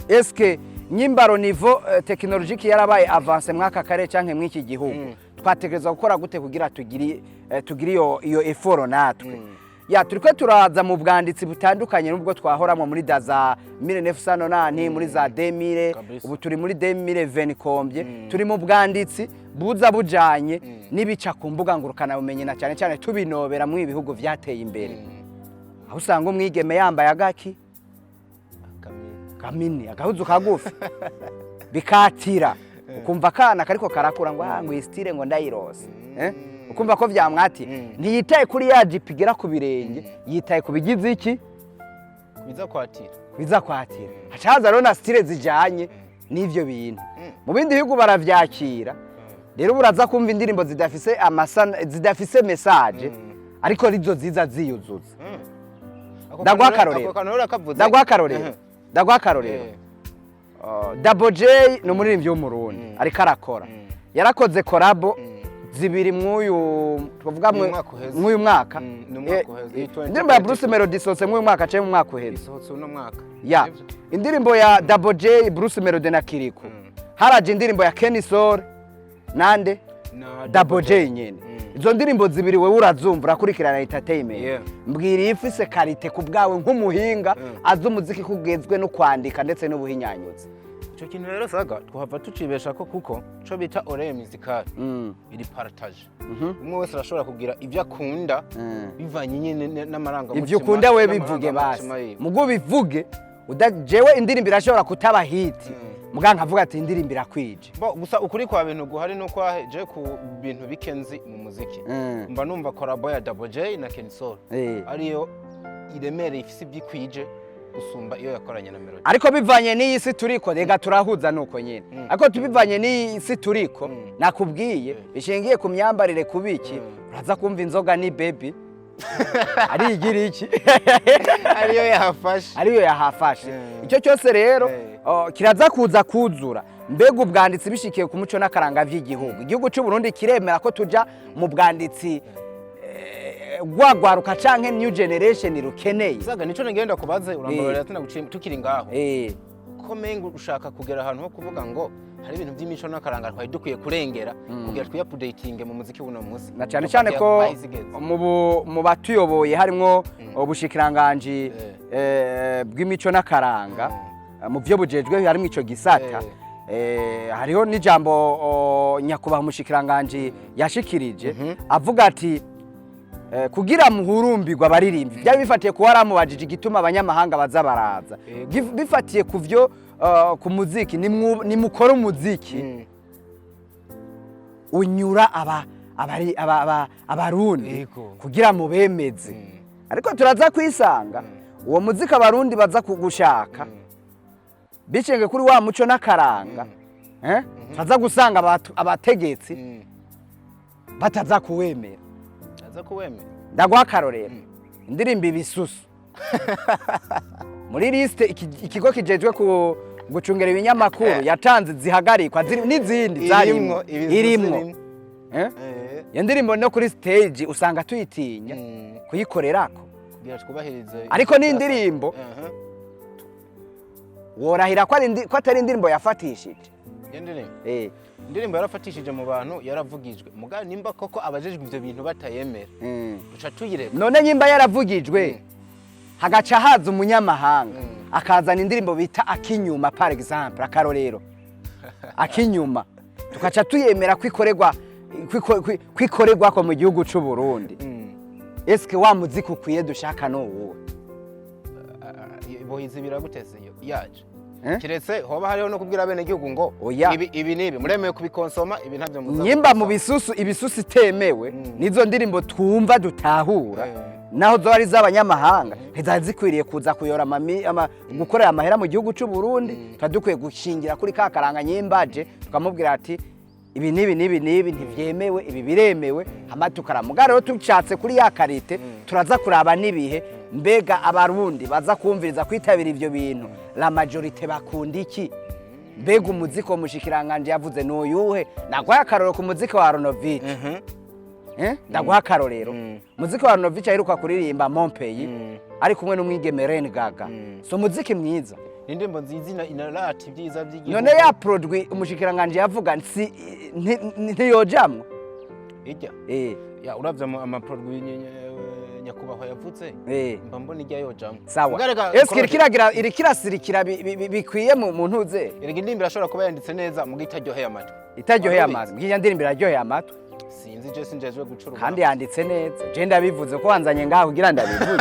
Eske nyimbaro niveau technologique yarabaye avancé mwaka kare canke mw'iki gihugu, twategerezwa gukora gute kugira tugire iyo effort natwe? Ya, turiko turaza mu bwanditsi butandukanye nubwo twahoramwo muri da za 1990, muri za 2000. Kabisa. Ubu turi muri 2020 combien, turi mu bwanditsi buza bujanye n'ibica ku mbuga ngurukanabumenyi, na cyane cyane tubinobera mu ibihugu vyateye imbere, aho usanga umwigeme yambaye agaki kamini, agahuzu kagufi, bikatira, ukumva akana kariko karakura ngo ah, ngo iyi style ngo ndayirose, eh? Ukumva ko vyamwati ntiyitaye kuri ya jipo igera ku birenge, yitaye ku bigize iki? Biza kwatira. Biza kwatira. Haca haza rero na style zijanye n'ivyo bintu. Mu bindi bihugu baravyakira. Rero buraza kumva indirimbo zidafise amasa, zidafise message, ariko rizo ziza ziyuzuza. Ako Ndaguha akarorero. Ako kantu rero kavuze. Ndaguha akarorero, ndaguha akarorero. Double J ni umuririmbyi w'Umurundi, ariko arakora, yarakoze collabo zibiri mw'uyu tuvuga Ni umwaka uheze. mw'uyu mwaka. Ni umwaka uheze. Iyi 2022. Indirimbo ya Bruce Melody isohotse mw'uyu mwaka canke mu mwaka uheze? Isohotse uno mwaka. Ya. Nivyo? Indirimbo ya Double J, Bruce Melody na Kirikou, haraje indirimbo ya Kenny Sol nande? Na Double J nyene. Izo ndirimbo zibiri wewe urazumva, urakurikirana entertainment. Mbwira iyo ifise qualité ku bwawe nk'umuhinga azi umuziki kugezwe no kwandika ndetse n'ubuhinyanyuzi. Ico kintu rero, Saga, twahava tucibesha ko kuko co bita oreille musicale iri partagée. Umwe wese arashobora kugira ibyo akunda bivanye nyine n'amarangamutima. Ivyo ukunda we bivuge basi. N'amarangamutima yiwe. Mugo bivuge jewe indirimbo irashobora kutaba hit, muga nkavuga ati indirimbo irakwije. Bo gusa ukuri kwa bintu guhari nuko je ku bintu bikenzi mu muziki, mba numva collabo ya Double J na Kenny Sol ariyo iremereye, ifise ibyikwije gusumba iyo yakoranye na Melody. Ariko bivanye n'iyi si turiko, rega turahuza nuko nyine, ariko tubivanye n'iyi si turiko, nakubwiye bishingiye ku myambarire, kubiki uraza kumva inzoga ni baby arigira iki? Ariyo yahafashe. Ariyo yahafashe. Icyo cyose rero kiraza kuza kuzura. Mbega ubwanditsi bishikiye ku muco n'akaranga vy'igihugu, igihugu cy'u Burundi kiremera ko tuja mu bwanditsi rwagwaruka canke new generation rukeneye? Saga, nico nagenda kubaze, urambabarira tunaguciye tukiri ngaho. Ko mengo ushaka kugera ahantu ho kuvuga ngo hari ibintu by'imico n'akaranga twari dukwiye kurengera kugira twiyapudetinge mu muziki w'uno munsi. Na cyane cyane ko mu batuyoboye harimwo ubushikiranganji bw'imico n'akaranga, mu byo bujejwe harimwo ico gisata. Hariho n'ijambo nyakubahwa umushikiranganji yashikirije avuga ati kugira muhurumbirwe abaririmbyi, byari bifatiye kuba waramubajije igituma abanyamahanga baza baraza. Bifatiye ku vyo ku muziki, nimukore umuziki unyura aba abari abarundi kugira mubemeze. Ariko turaza kwisanga uwo muziki Abarundi baza kugushaka bicenge kuri wa muco n'akaranga, eh? Turaza gusanga abategetsi bataza kuwemera. Aza kuwemera. Ndaguha akarorero: indirimbo Ibisusu muri liste ikigo kijejwe ku gucungera ibinyamakuru yatanze zihagarikwa n'izindi zarimwo. Ibisusu. Irimwo. Irimwo. Eh? Iyo ndirimbo no kuri stage usanga tuyitinya kuyikorerako. Kugira twubahirize. Ariko ni indirimbo Worahira ko atari indirimbo yafatishije? Iyo ndirimbo, Eh. indirimbo yarafatishije mu bantu, yaravugijwe. Mugabo nimba koko abajejwe ivyo bintu batayemera, duca tuyireka. None nyimba yaravugijwe, hagaca haza umunyamahanga akazana indirimbo bita Akinyuma, par exemple, akarorero, Akinyuma, tukaca tuyemera kwikorerwa kwikorerwako mu gihugu c'u Burundi, eske wa muziki ukwiye dushaka nuwuhe? Bohizibira guteze iyo yaje? Eh? Kiretse hoba hariho no kubwira bene gihugu ngo Oya. ibi, ibi n'ibi muremewe kubikonsoma, ibi ntabyo muza Nyimba mu gukonsoma. bisusu, ibisusu itemewe, nizo ndirimbo twumva dutahura, Eh. naho zo ari iz'abanyamahanga, ntizari zikwiriye kuza kuyora gukorera amahera mu gihugu c'u Burundi. Tuba dukwiye gushingira kuri ka karanga nyimbaje, tukamubwira ati ibi n'ibi n'ibi n'ibi ntivyemewe, ibi biremewe, hama tukaramuga. Rero tushatse kuri ya qualité, turaza kuraba n'ibihe. Mbega Abarundi baza kumviriza, kwitabira ivyo bintu, la majorité bakunda iki? Mbega umuziki wo mushikiranganje yavuze nuyuhe? Naguha akarorero ku muziki wa Aronovich. Eh? Ndaguha akarorero, muziki wa Aronovich aheruka kuririmba Mon Pays ari kumwe n'umwigeme Ren Gaga, so muziki mwiza. Ni indirimbo nziza, inarata ibyiza by'igihugu. None ya produit umushikiranganje yavuga si ntiyojamwo? Ijya Eh. ya uravye amaproduit nyakubahwa yavuze, mba mbona ijya yojamwo. Sawa. Muga reka Eske Claude, irikiragira, irikirasirikira bikwiye mu ntuze? Erega indirimbo irashobora kuba yanditse neza muga itaryoheye amatwi. Itaryoheye Wari ubizi? amatwi? Ngiya ndirimbo iraryoheye amatwi. Sinzi, je sinjejwe guca urubanza. Kandi yanditse neza. Je ndabivuze ko wanzanye ngaho kugira ndabivuze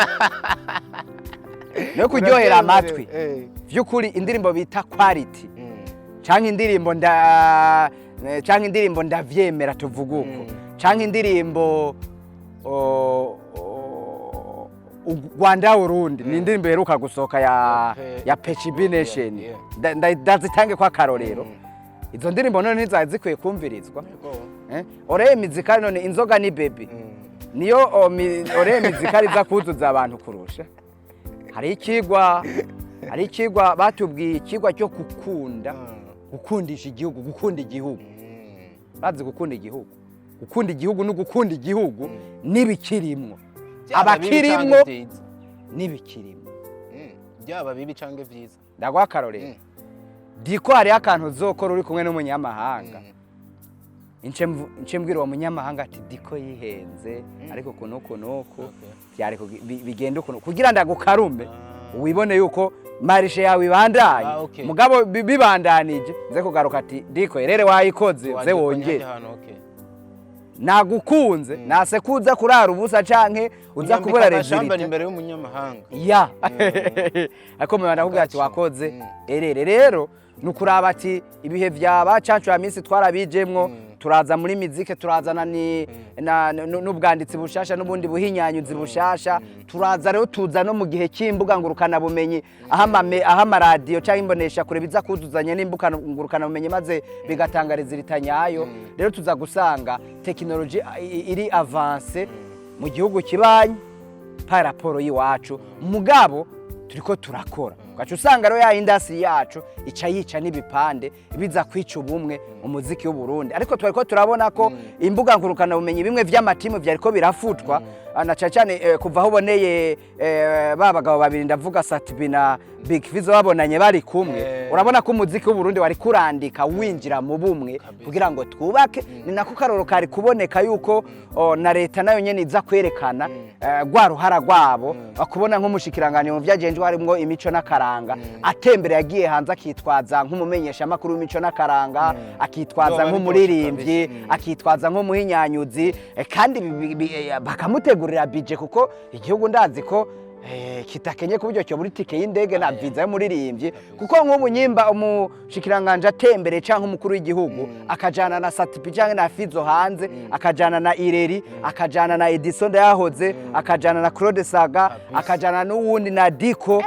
no kuryohera amatwi. Vy'ukuri indirimbo bita Quality canke indirimbo nda canke indirimbo Ndavyemera, tuvuga uko, canke indirimbo o, Rwanda Urundi, ni indirimbo iheruka gusohoka ya ya PHB Nation. Ndazitange kwa akarorero izo ndirimbo. None ntizari zikwiye kumvirizwa? Yego. Eh? Oreille Musicale, none Inzoga ni Baby niyo Oreille Musicale iza kuzuza abantu kurusha. Hari ikigwa batubwiye, ikigwa cyo gukunda, gukundisha igihugu, gukunda igihugu. Bazi gukunda igihugu, gukunda igihugu no gukunda igihugu n'ibikirimwo. Byaba bibi canke Abakirimwo vyiza. n'ibikirimwo. Byaba bibi canke vyiza. Ndaguha akarorero diko, hariho akantu uzokora uri kumwe n'umunyamahanga, ince mbwira uwo munyamahanga ati diko yihenze, ariko uku n'uku n'uku byari bigenda ukuntu kugira ndagukarume, wibone yuko marché yawe ibandanye. Mugabo bibandanije, nze kugaruka ati diko erere wayikoze, nze Wandikwa wongere. nyahandi hantu, okay. Nagukunze nase kuza kurara ubusa canke uza Unyambika kubura agashambara résultat. imbere y'umunyamahanga. Ya, ariko mubanda nakubwira ati Gace. wakoze erere. Rero ni ukuraba ati ibihe vyaba cacu ya minsi twarabijemwo, turaza muri mizike, turazana ni n'ubwanditsi bushasha n'ubundi buhinyanyuzi bushasha. Turaza rero, tuza no mu gihe cy'imbuga ngurukanabumenyi, aho amaradiyo cyangwa imbonesha kure biza kuzuzanya n'imbuga ngurukanabumenyi, maze bigatanga résultat nyayo. Rero tuza gusanga tekinoloji iri avancée mu gihugu kibanyi par rapport y'iwacu, mugabo turiko turakora, ugaca usanga rero ya industry yacu ica yica n'ibipande, biza kwica ubumwe mu muziki w'u Burundi. Ariko twariko turabona ko imbuga ngurukanabumenyi, bimwe vy'amatimu vyariko birafutwa, na cane cane kuva aho uboneye ba bagabo babiri, ndavuga Sat-B na Big Fizzo, babonanye bari kumwe. Urabona ko umuziki w'u Burundi wari kurandika winjira mu bumwe kugira ngo twubake. Ni nako karoro kari kuboneka yuko na leta nayo nyene iza kwerekana rwa ruhara rwabo, bakubona nk'umushikiranganje mu vyagenjwe harimwo imico n'akaranga atembere, yagiye hanze akitwaza nk'umumenyeshamakuru w'imico n'akaranga, akitwaza Vyoba nk'umuririmbyi, biryoshe kabisa. Akitwaza nk'umuhinyanyuzi, kandi bakamutegurira budget, kuko igihugu ndazi ko kitakenye ku buryo cyo tike y'indege na visa y'umuririmbyi. Kuko nk'ubu nyimba umushikiranganje atembere canke umukuru w'igihugu akajana na Sat-B canke na Fizzo hanze, akajana na Ireri, akajana na Edison Ndayahoze, akajana na Claude Saga, akajana n'uwundi na Diko,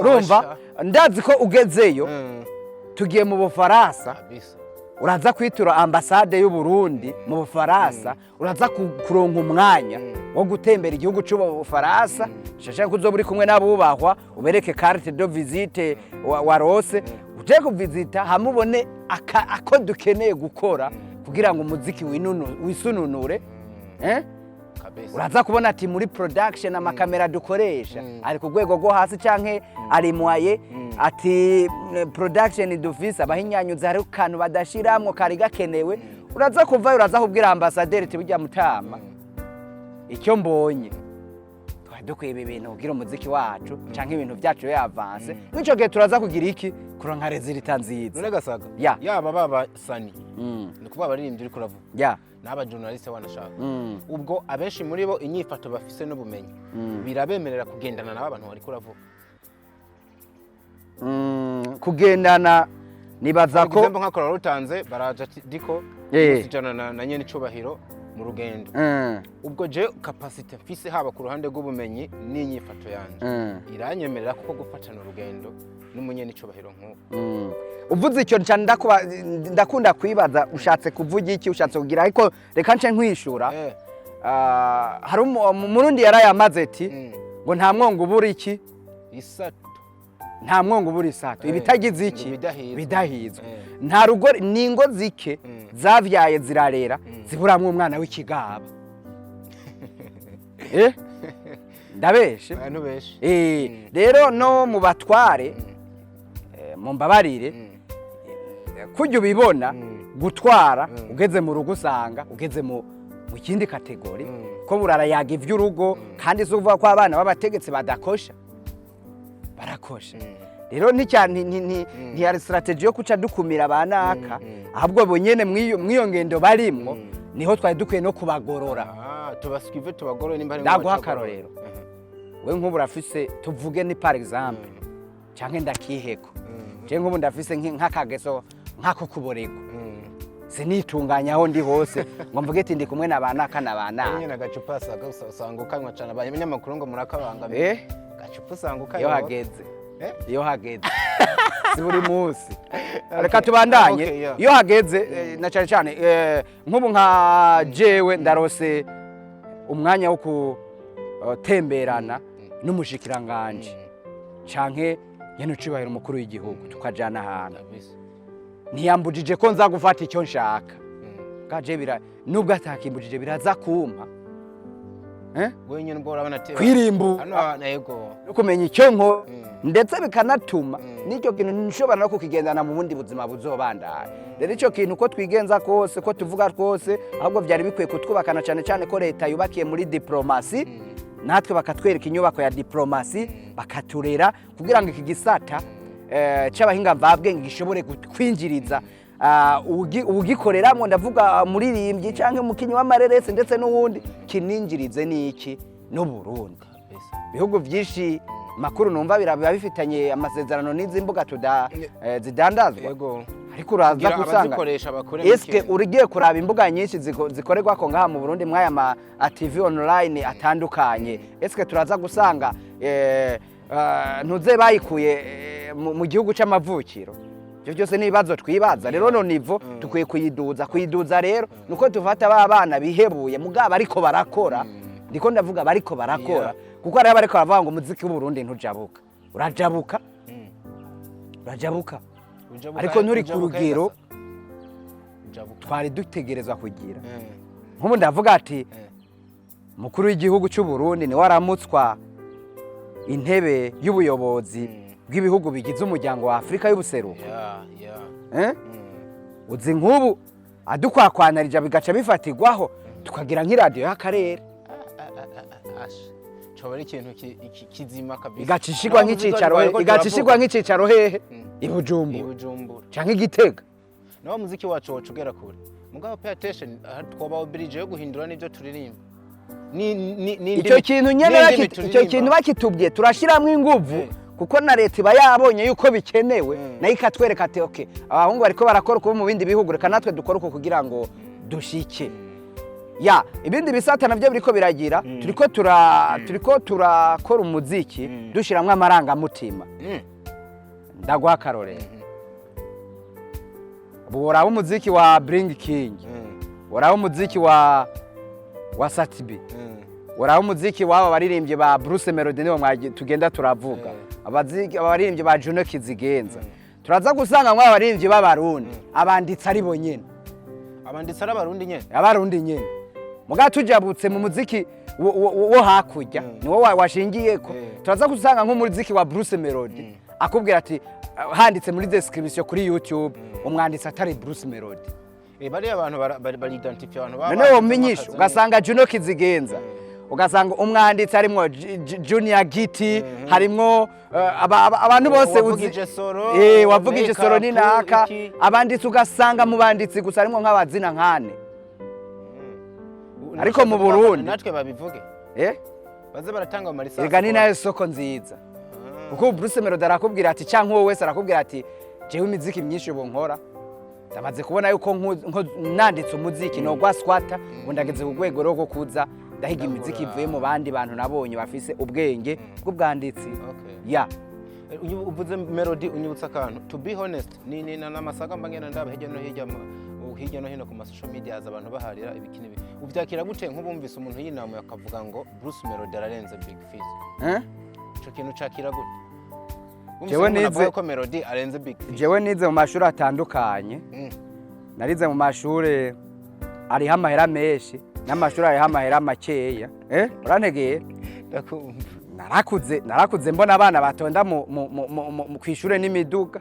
urumva ndazi ko ugezeyo, tugiye mu Bufaransa, uraza kwitura ambasade y'u Burundi mu Bufaransa, uraza kuronka umwanya wo gutembera igihugu cy'u Bufaransa, shasha kuzoba uri kumwe n'abubahwa, ubereke carte de visite warose uje kuvizita, hamwe ubone ako dukeneye gukora kugira ngo umuziki wisununure, eh? Uraza kubona ati muri production amakamera dukoresha ari ku rwego rwo hasi canke ari moyen, ati production dufise abahinyanyuzi hari kantu badashiramwo kari gakenewe. Uraza kuvayo, uraza kubwira ambasaderi ati: "Burya mutama, icyo mbonye twari dukwiye ibi bintu kugira umuziki wacu canke ibintu byacu bibe avancé." Mw'ico gihe turaza kugira iki? Kuronka résultat nziza. None gasaga, yaba baba sani, ni ukuvuga abaririmbyi uriko uravuga, n'aba journaliste wanashaka, ubwo abenshi muri bo inyifato bafise n'ubumenyi birabemerera kugendana n'aba bantu bariko uravuga? Kugendana nibaza ko Example, nka rutanze baraja ati, diko ijana na nyene icubahiro mu rugendo. Ubwo je capacité mfise, haba ku ruhande rw'ubumenyi n'inyifato yanje, iranyemerera kuko gufatana urugendo n'umunyene icubahiro nk'uwo. Uvuze icyo nca ndakunda kwibaza ushatse kuvuga iki, ushatse kugira, ariko reka nce nkwishura. Ah, hari Umurundi yarayamaze ati ngo nta mwongo ubura iki? Isato. Nta mwongo ubura isato. Ibitagize iki? Ngo ibidahizwe. Bidahizwe. Nta rugo ni ingo zike zavyaye zirarera ziburamwo umwana w'ikigaba. Ndabeshe? Abantu benshi. Rero no mu batware, mumbabarire, kurya ubibona gutwara, ugeze mu rugo usanga ugeze mu kindi catégorie, ko burarayaga ivy'urugo. Kandi si ukuvuga ko abana b'abategetsi badakosha, barakosha. Rero ntiyari stratégie yo kuca dukumira abanaka, ahubwo bo nyene mw'iyo ngendo barimwo niho twari dukwiye no kubagorora. Ah, tubasikive, tubagorore nimba hari. Ndaguha akarorero. We nk'ubu urafise, tuvuge ni par exemple, canke ndakiheko, je nk'ubu ndafise nk'akageso nk'ako kuborego, sinitunganya aho ndi hose ngo mvuge ati ndi kumwe na banaka na banaka. Nyine agacupa usanga usanga ukanywa cyane, abanyamakuru ngo murakabangamiye. Agacupa usanga Iyo ukanywa. hageze. Eh? Iyo hageze, si buri munsi. Reka tubandanye. Okay, yeah. Iyo hageze, na cyane cyane nk'ubu nka jewe ndarose umwanya wo gutemberana n'umushikiranganje canke nyene ucubahiro umukuru w'igihugu, tukajana ahantu, ntiyambujije ko nza gufata icyo nshaka. Gaje bira nubwo atakimbujije, biraza kumpa. Eh? Wenyine ubwo urabona ati Kwirimbu hano hantu, yego. No kumenya icyo nko, ndetse bikanatuma n'icyo kintu nshobora no kukigendana mu bundi buzima buzobandanya. Rero icyo kintu, uko twigenza kose, ko tuvuga twose, ahubwo byari bikwiye kutwubakana, cyane cyane ko leta yubakiye muri diplomasi, natwe bakatwereka inyubako ya diplomasi, bakaturera kugira ngo iki gisata c'abahinga mvabwenge gishobore kwinjiriza uwugikoreramwo, ndavuga umuririmbyi canke umukinyi w'amareresi ndetse n'uwundi, kininjirize n'iki n'Uburundi. Ibihugu byinshi makuru numva biba bifitanye amasezerano n'izi mbuga tuda zidandazwa, ariko uraza Kugira gusanga abazikoresha bakore eske mike. urigiye kuraba imbuga nyinshi zikorerwa ko ngaha mu Burundi mwaya ma TV online atandukanye, eske turaza gusanga ntuze bayikuye mu gihugu c'amavukiro? Ibyo byose ni ibibazo twibaza. Rero no niveau dukwiye kuyiduza. Kuyiduza rero nuko dufata ba bana bihebuye mugabo ariko barakora, ndiko ndavuga bariko barakora, kuko hariho abariko baravuga ngo umuziki w'Uburundi ntujabuka. Urajabuka, urajabuka. Ujabuka Ariko nturi ku ujabuka rugero gasa. Ujabuka. twari dutegerezwa kugira. Nk'ubu ndavuga ati mukuru w'igihugu cy'u Burundi niwe aramutswa intebe y'ubuyobozi bw'ibihugu bigize Umuryango wa Afurika y'Ubuseruko. Eh? Uzi nk'ubu adukwakwanarija bigaca bifatirwaho, tukagira nk'iradiyo y'akarere. Asha, coba ari ikintu kizima kabisa. Igaca ishigwa Naho nk'icicaro muziki wacu igaca bariko ishigwa nk'icicaro hehe? I i Bujumbura Bujumbura canke i Gitega. Naho muziki wacu woca ugera kure, mugabo pay attention, aha twoba obligé yo guhindura n'ibyo turirimba. Icyo kintu nyene n'indimi icyo turirimba. kintu bakitubwiye turashiramwo inguvu, kuko na leta iba yabonye yuko bikenewe, nayo ikatwereka ati: "Okay, abahungu bariko barakora uko mu bindi bihugu, reka natwe dukore uko kugira ngo dushike." Ya ibindi bisata navyo biriko biragira, turiko turakora umuziki dushiramwo amarangamutima. Ndaguha akarorero. Ubu woraba umuziki wa Bring King, woraba umuziki wa Sat-B, uraba umuziki w'aba baririmbyi ba Bruce Melody, nibo tugenda turavuga, abaririmbyi ba Juno Kizigenza, turaza gusanga mw'aba baririmbyi b'Abarundi abanditsi ari bo nyene. Abanditsi ari Abarundi nyene. Abarundi nyene. Muga tujabutse mu muziki wo hakurya niwo washingiyeko. Turaza gusanga nk'umuziki wa Bruce Melody akubwira ati handitse muri description kuri YouTube umwanditsi atari Bruce Melody. Bariya abantu bari identify abantu baba None bagize womenyesha amakazi. Ugasanga Juno Kizigenza, ugasanga umwanditsi harimwo Junior Giti, harimwo abantu bose uzi. Wavugije soro, Wavugije soro ni make-up, naka. iki. Abanditsi, ugasanga mu banditsi gusa harimwo nk'abazina nkane. Ariko mu Burundi Natwe babivuge, baze baratanga ama licence. Erega ni nayo soko nziza, kuko Bruce Melody arakubwira ati, canke uwo wese arakubwira ati: "Jewe imiziki myinshi ubu nkora, ndamaze kubona yuko nanditse umuziki nogwa swata. Ubu ndageze ku rwego rwo kuza ndahiga imiziki ivuye mu bandi bantu nabonye bafise ubwenge bw'ubwanditsi." Ya. Uvuze Melody unyibutsa akantu. To be honest, ni n'amasaga mba ngenda ndaba hirya no hirya hirya no hino ku ma social media, abantu baharira ibiki n'ibi. Ubyakira gute nk'ubumvise umuntu yinamuye akavuga ngo Bruce Melody ararenze Big Fizzo? Eh? Ico kintu cakira gute? Wumvise Jewe nk'umuntu avuga nize ko Melody arenze Big Fizzo? Jewe nize mu mashuri atandukanye. Narize mu mashuri ariho amahera menshi n'amashuri ariho amahera makeya. Urantegeye? Ndakumva. Narakuze mbona abana batonda kw'ishure n'imiduga.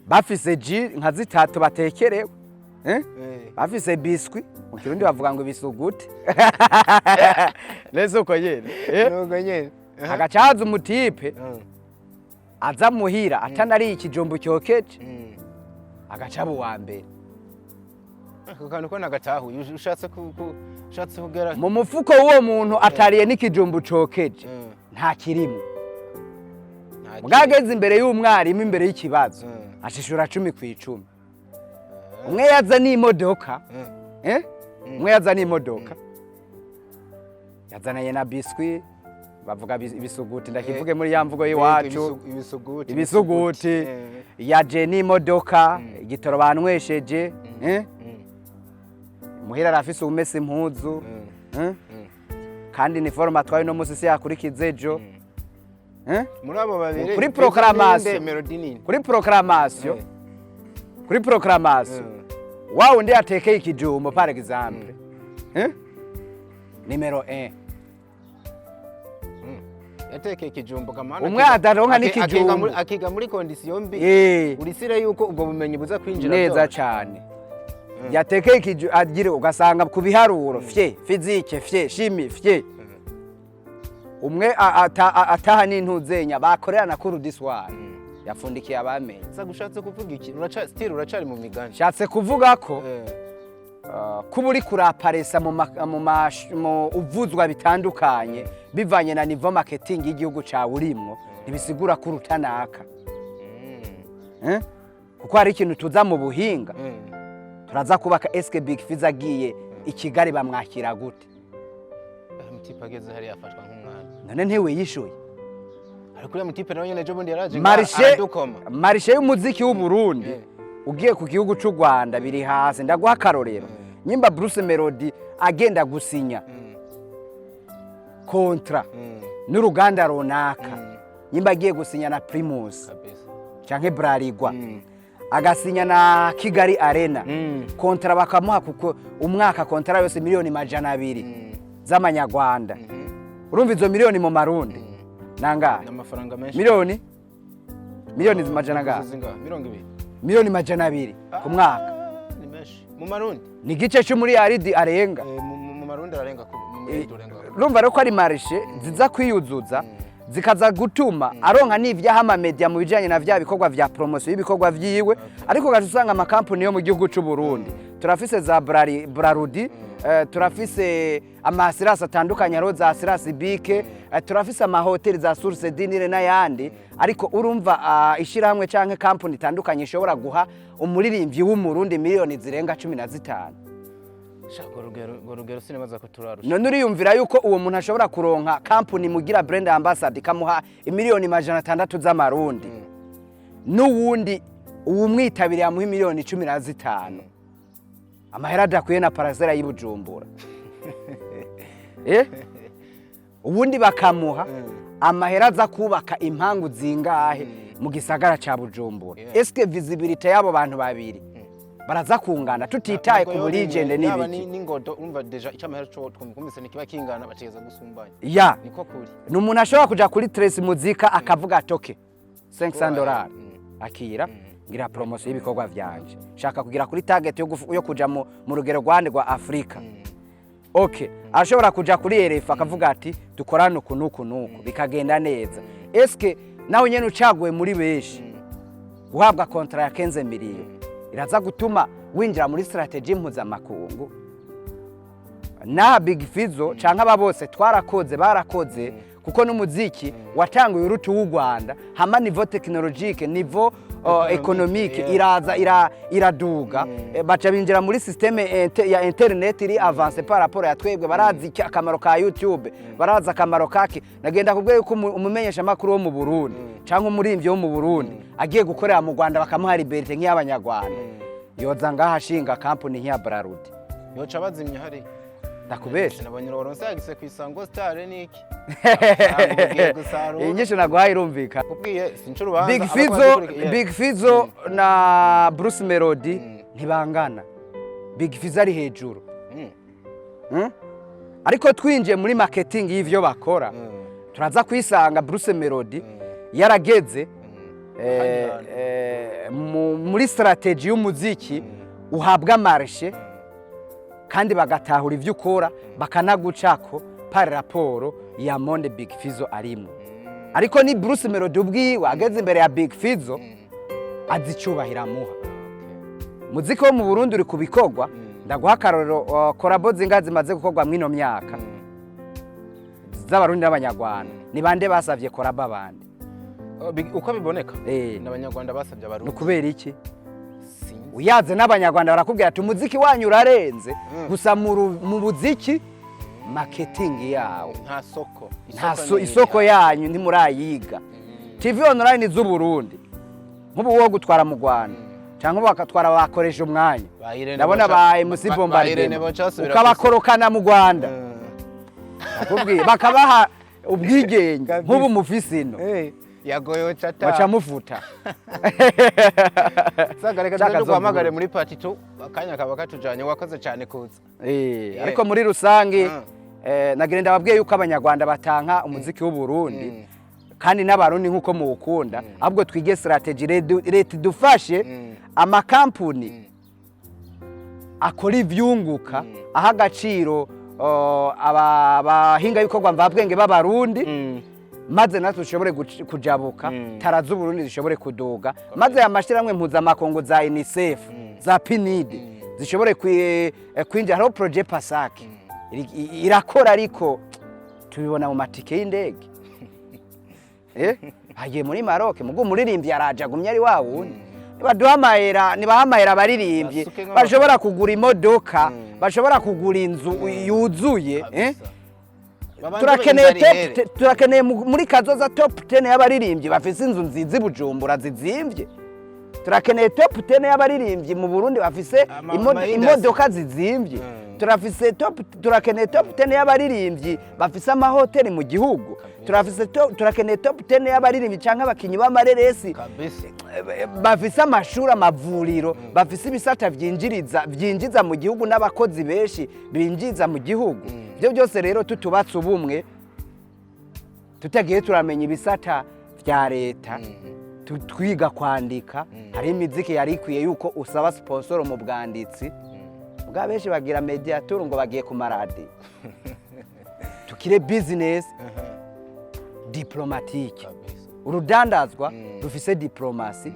Bafise ji nka zitatu batekerewe. Bafise biscuit, mu Kirundi bavuga ngo ibisuguti neza uko nyene. Nuko nyene. Hagaca haza umu type aza muhira atanariye ikijumbu cyokeje, agaca aba uwa mbere. Ako kantu ko nagatahuye. Ushatse ushatse kugera Mu mufuko w'uwo muntu atariye n'ikijumbu cokeje nta kirimo. Nta. Bwageze imbere y'umwarimu, imbere y'ikibazo, ashishura 10/10. Umwe yaza n'imodoka. Umwe yaza n'imodoka, yazananye na biscuit, bavuga ibisuguti, ndakivuge muri ya mvugo y'iwacu. Ibisuguti. Ibisuguti. Yaje n'imodoka, igitoro banywesheje. Muhira arafise umesa impuzu. Kandi ni forme atwaye uno musi si yakurikiza ejo. Muri abo babiri, Kuri Fizzo proclamation. ninde, Melody ninde? Kuri proclamation, kuri proclamation, wa wundi yatekeye ikijumbo, par exemple, Numéro 1. Yatekeye ikijumbo kamana. Umwe adaronka n'ikijumbu. Akiga muri condition mbi. Urisire yuko ubwo bumenyi buza kwinjira Neza byoroshe. cyane. Yatekeye ikiju agire, ugasanga ku biharuro fye, physique fye, chimie fye. Umwe ataha n'intuzenya bakorera cours du soir, yapfundikiye abamenye. Sasa gushatse kuvuga iki? Uraca still uracari mu migani. Nshatse kuvuga ko kuba uri kuraparesa mu uvuzwa bitandukanye bivanye na niveau marketing y'igihugu cawe urimwo, ntibisigura ko urutanaka. Kuko hari ikintu tuza mu buhinga, turaza kubaka. Eske Big Fizzo agiye i Kigali bamwakira gute? Mu type ageze hariya afatwa nk'umwana. None ntiwiyishuye? Ariko uriya mu type nawe nyene ejo bundi yaraje Marché aradukoma. Marché y'umuziki w'u Burundi ugiye ku gihugu c'u Rwanda biri hasi. Ndaguha akarorero: nyimba Bruce Melody agenda gusinya contrat n'uruganda runaka, nyimba agiye gusinya na Primus canke Bralirwa, agasinya na Kigali Arena, contrat bakamuha kuko umwaka contrat yose miliyoni 200 z'amanyarwanda, urumva izo miliyoni mu Marundi nangahe? N'amafaranga menshi. Miliyoni majana angahe? Zingahe? 20. Miliyoni 200 ku mwaka. Ah, ni menshi mu Marundi. Ni igice c'umuriyaridi arenga. Mu Marundi ararenga mu muriyaridi urenga. Urumva rero ko ari marché ziza kwiyuzuza, zikaza gutuma aronka n'ivyaha ama média mu bijanye na vya bikorwa vya promotion y'ibikorwa vyiwe. Ariko ugaca usanga amakampuni yo mu gihugu c'u Burundi, turafise za Brarudi, turafise ama assurances atandukanye, hariho za assurance bike, turafise amahoteli za Source du Nil n'ayandi. Ariko urumva ishirahamwe canke kampuni itandukanye ishobora guha umuririmbyi w'Umurundi miliyoni zirenga 15? Sha, urwo rugero sinibaza ko turarusha. None uriyumvira yuko uwo muntu ashobora kuronka kampuni mugira brand ambassador ikamuha imiliyoni 600 z'amarundi, n'uwundi uwumwitabiriye amuha imiliyoni 15, amahera adakwiye na parcelle y'i Bujumbura? Uwundi bakamuha amahera aza kubaka impangu zingahe mu gisagara ca Bujumbura? Eske visibilité y'abo bantu babiri Baraza kungana tutitaye ku Ntabwo yoba legend imwe, yaba n'ibiki. N'ingodo urumva déjà icyo amahera co twumvise ntikiba kingana, bategeza gusumbanya. Ya. Niko kuri. Ni umuntu ashobora kuja kuri Trace Muzika akavuga ati: "Okay, 500 dollars akira, ngira promotion y'ibikorwa vyanje, shaka kugira kuri target yo kuja mu rugero rwande rwa Afrika." Okay, ashobora kuja kuri RF akavuga ati: "Dukorane uku nuku nuku," bikagenda neza. Eske nawe nyene ucaguwe muri benshi guhabwa contrat ya 15 millions iraza gutuma winjira muri stratégie mpuzamakungu? Na Big Fizzo canke aba bose twarakoze, barakoze, kuko n'umuziki watanguye uruti w'u Rwanda, hama niveau technologique, niveau économique iraza iraduga. Baca binjira muri système ya internet iri avancé par rapport ya twebwe. Barazi akamaro ka YouTube, barazi akamaro kaki. Nagenda kubwira yuko umumenyesha makuru wo mu Burundi canke umurimbyi wo mu Burundi agiye gukorera mu Rwanda bakamuha liberté nk'iy'Abanyarwanda, yoza ngaha ashinga company nk'iya Brarudi. Yoca bazimya hari. Ndakubesha? Nabonye Lorenzo yagise ku Isango Star niki. Ugiye gusarura. Iyi nyishu naguhaye irumvikana. Kubwiye sinca urubanza. Big Fizzo, Big Fizzo na Bruce Melody ntibangana. Big Fizzo ari hejuru. Ariko twinjiye muri marketing y'ivyo bakora, turaza kwisanga Bruce Melody yarageze Ahandi. muri stratégie y'umuziki uhabwa marché kandi bagatahura ivyo ukora, bakanagucako par rapport ya monde Big Fizzo arimwo. Ariko ni Bruce Melody ubwiwe ageze imbere ya Big Fizzo, azi icyubahiro amuha. Muziki wo mu Burundi uri ku bikorwa. Ndaguha akarorero, collabo zingahe zimaze gukorwa mw'ino myaka z'Abarundi n'Abanyarwanda? Ni bande basavye collabo abandi? Uko biboneka ni Abanyarwanda basabye Ni Abarundi. ukubera iki? Sinzi. Uyaze n'Abanyarwanda barakubwira ati: "Umuziki wanyu urarenze gusa mu muziki marketing yawo." Nta soko. Nta Isoko ni isoko yanyu ntimurayiga. TV online z'u Burundi, nk'ubu wo gutwara mu Rwanda cyangwa bakatwara bakoresha umwanya. Ba Irene Ndabona ba MC ba Irene Bombardement baca basubira ukabakorokana mu Rwanda, nakubwiye bakabaha ubwigenge. Kabisa. Nk'ubu mufise ino Yagoye chata. baca mufuta. Saga, reka Chaka tuze tuguhamagare zo muri part 2, akanya kaba katujanye. Wakoze cyane kuza. Ariko muri rusange nagira ndababwiye yuko Abanyarwanda batanka umuziki w'u Burundi kandi n'Abarundi nk'uko muwukunda, ahubwo twige stratégie. Leta idufashe, amakampuni akora ivyunguka aha agaciro abahinga bikorwa mvabwenge b'Abarundi, maze natwe dushobore kujabuka, tara z'Uburundi zishobore kuduga, maze aya mashyirahamwe mpuzamakungu za UNICEF, za PNUD zishobore kwinjira. Hariho projet PASAC irakora, ariko tubibona mu matike y'indege. Bagiye muri Maroc, mugo umuririmbyi araje agumye ari wa wundi. Nibaduha amahera, nibaha amahera abaririmbyi Basuke nk'amafaranga. bashobora kugura imodoka, bashobora kugura inzu yuzuye. Kabisa. Babanze Turakeneye inzara ihere. turakeneye muri kazoza top 10 y'abaririmbyi bafise inzu nziza i Bujumbura zizimvye. Turakeneye top 10 y'abaririmbyi mu Burundi bafise Ama industry. imodoka zizimvye. Turakeneye top 10 y'abaririmbyi bafise amahoteli mu gihugu. Turakeneye top 10 y'abaririmbyi canke abakinyi b'amareresi Kabisa. bafise amashuri, amavuriro, bafise ibisata vyinjiza mu gihugu n'abakozi benshi binjiza mu gihugu. Ibyo byose rero tutubatse ubumwe, tutagiye turamenya ibisata vya leta, twiga kwandika. Hari imiziki yari ikwiye yuko usaba sponsor mu bwanditsi bwa benshi bagira media tour ngo bagiye ku maradiyo. Tukire business diplomatique, Kabisa. urudandazwa rufise diplomatie,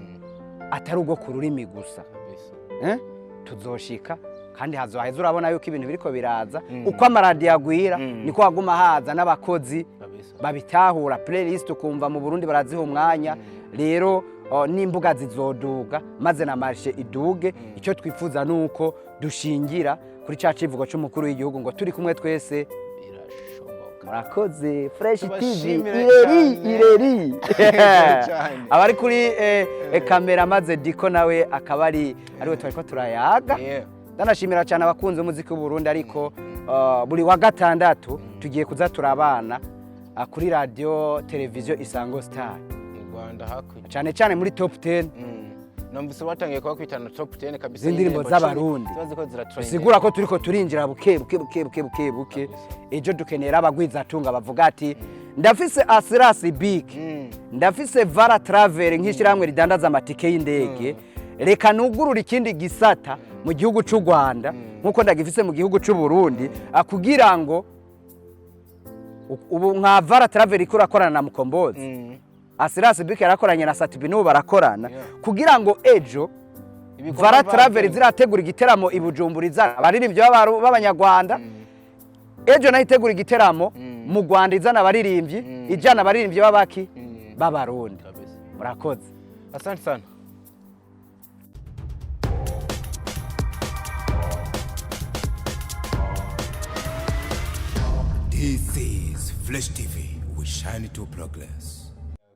atari urwo ku rurimi gusa. Kabisa. Tuzoshika kandi hazoheza. Urabona yuko ibintu biriko biraza, uko amaradiyo agwira niko haguma haza n'abakozi Kabisa. babitahura. Playlist ukumva mu Burundi baraziha umwanya. Rero n'imbuga zizoduga, maze na marché iduge. Icyo twifuza nuko dushingira kuri ca civugo c'umukuru w'igihugu ngo turi kumwe twese. Birashoboka. Murakoze. Fresh TV. Tubashimire Ireri. cyane. Ireri. Cyane. Abari kuri kamera, maze Diko nawe akaba ari ariwe twariko turayaga. Ndanashimira cyane abakunzi b'umuziki w'u Burundi. Ariko buri wa gatandatu tugiye kuza turabana kuri radio televiziyo Isango Star. Mu Rwanda hakurya. Cyane cyane muri top 10. Numvise watangiye kubakwitana top 10 kabisa Z'indirimbo y'indirimbo z'Abarundi. 10 ziba ziko ziratrending. Bisigura ko turiko turinjira buke buke buke buke buke buke. Ejo dukenera abagwizatunga bavuga ati: "Ndafise Asirasi Big, ndafise Vara Travel nk'ishyirahamwe ridandaza amatike y'indege, reka nugurure ikindi gisata mu gihugu c'u Rwanda nk'uko ndagifise mu gihugu c'u Burundi," kugira ngo ubu nka Vara Travel iko irakorana na Mukombozi, Asirasi Big yarakoranye na Sat-B, n'ubu barakorana, kugira ngo ejo Ibikorwa Vara Travel zirategura igiteramo i Bujumbura izana abaririmbyi b'Abanyarwanda, ejo nayo itegura igiteramo mu Rwanda izana abaririmbyi, ijana abaririmbyi b'abaki, b'Abarundi. Kabisa. Murakoze. Asante sana. This is Flash TV. We shine to progress.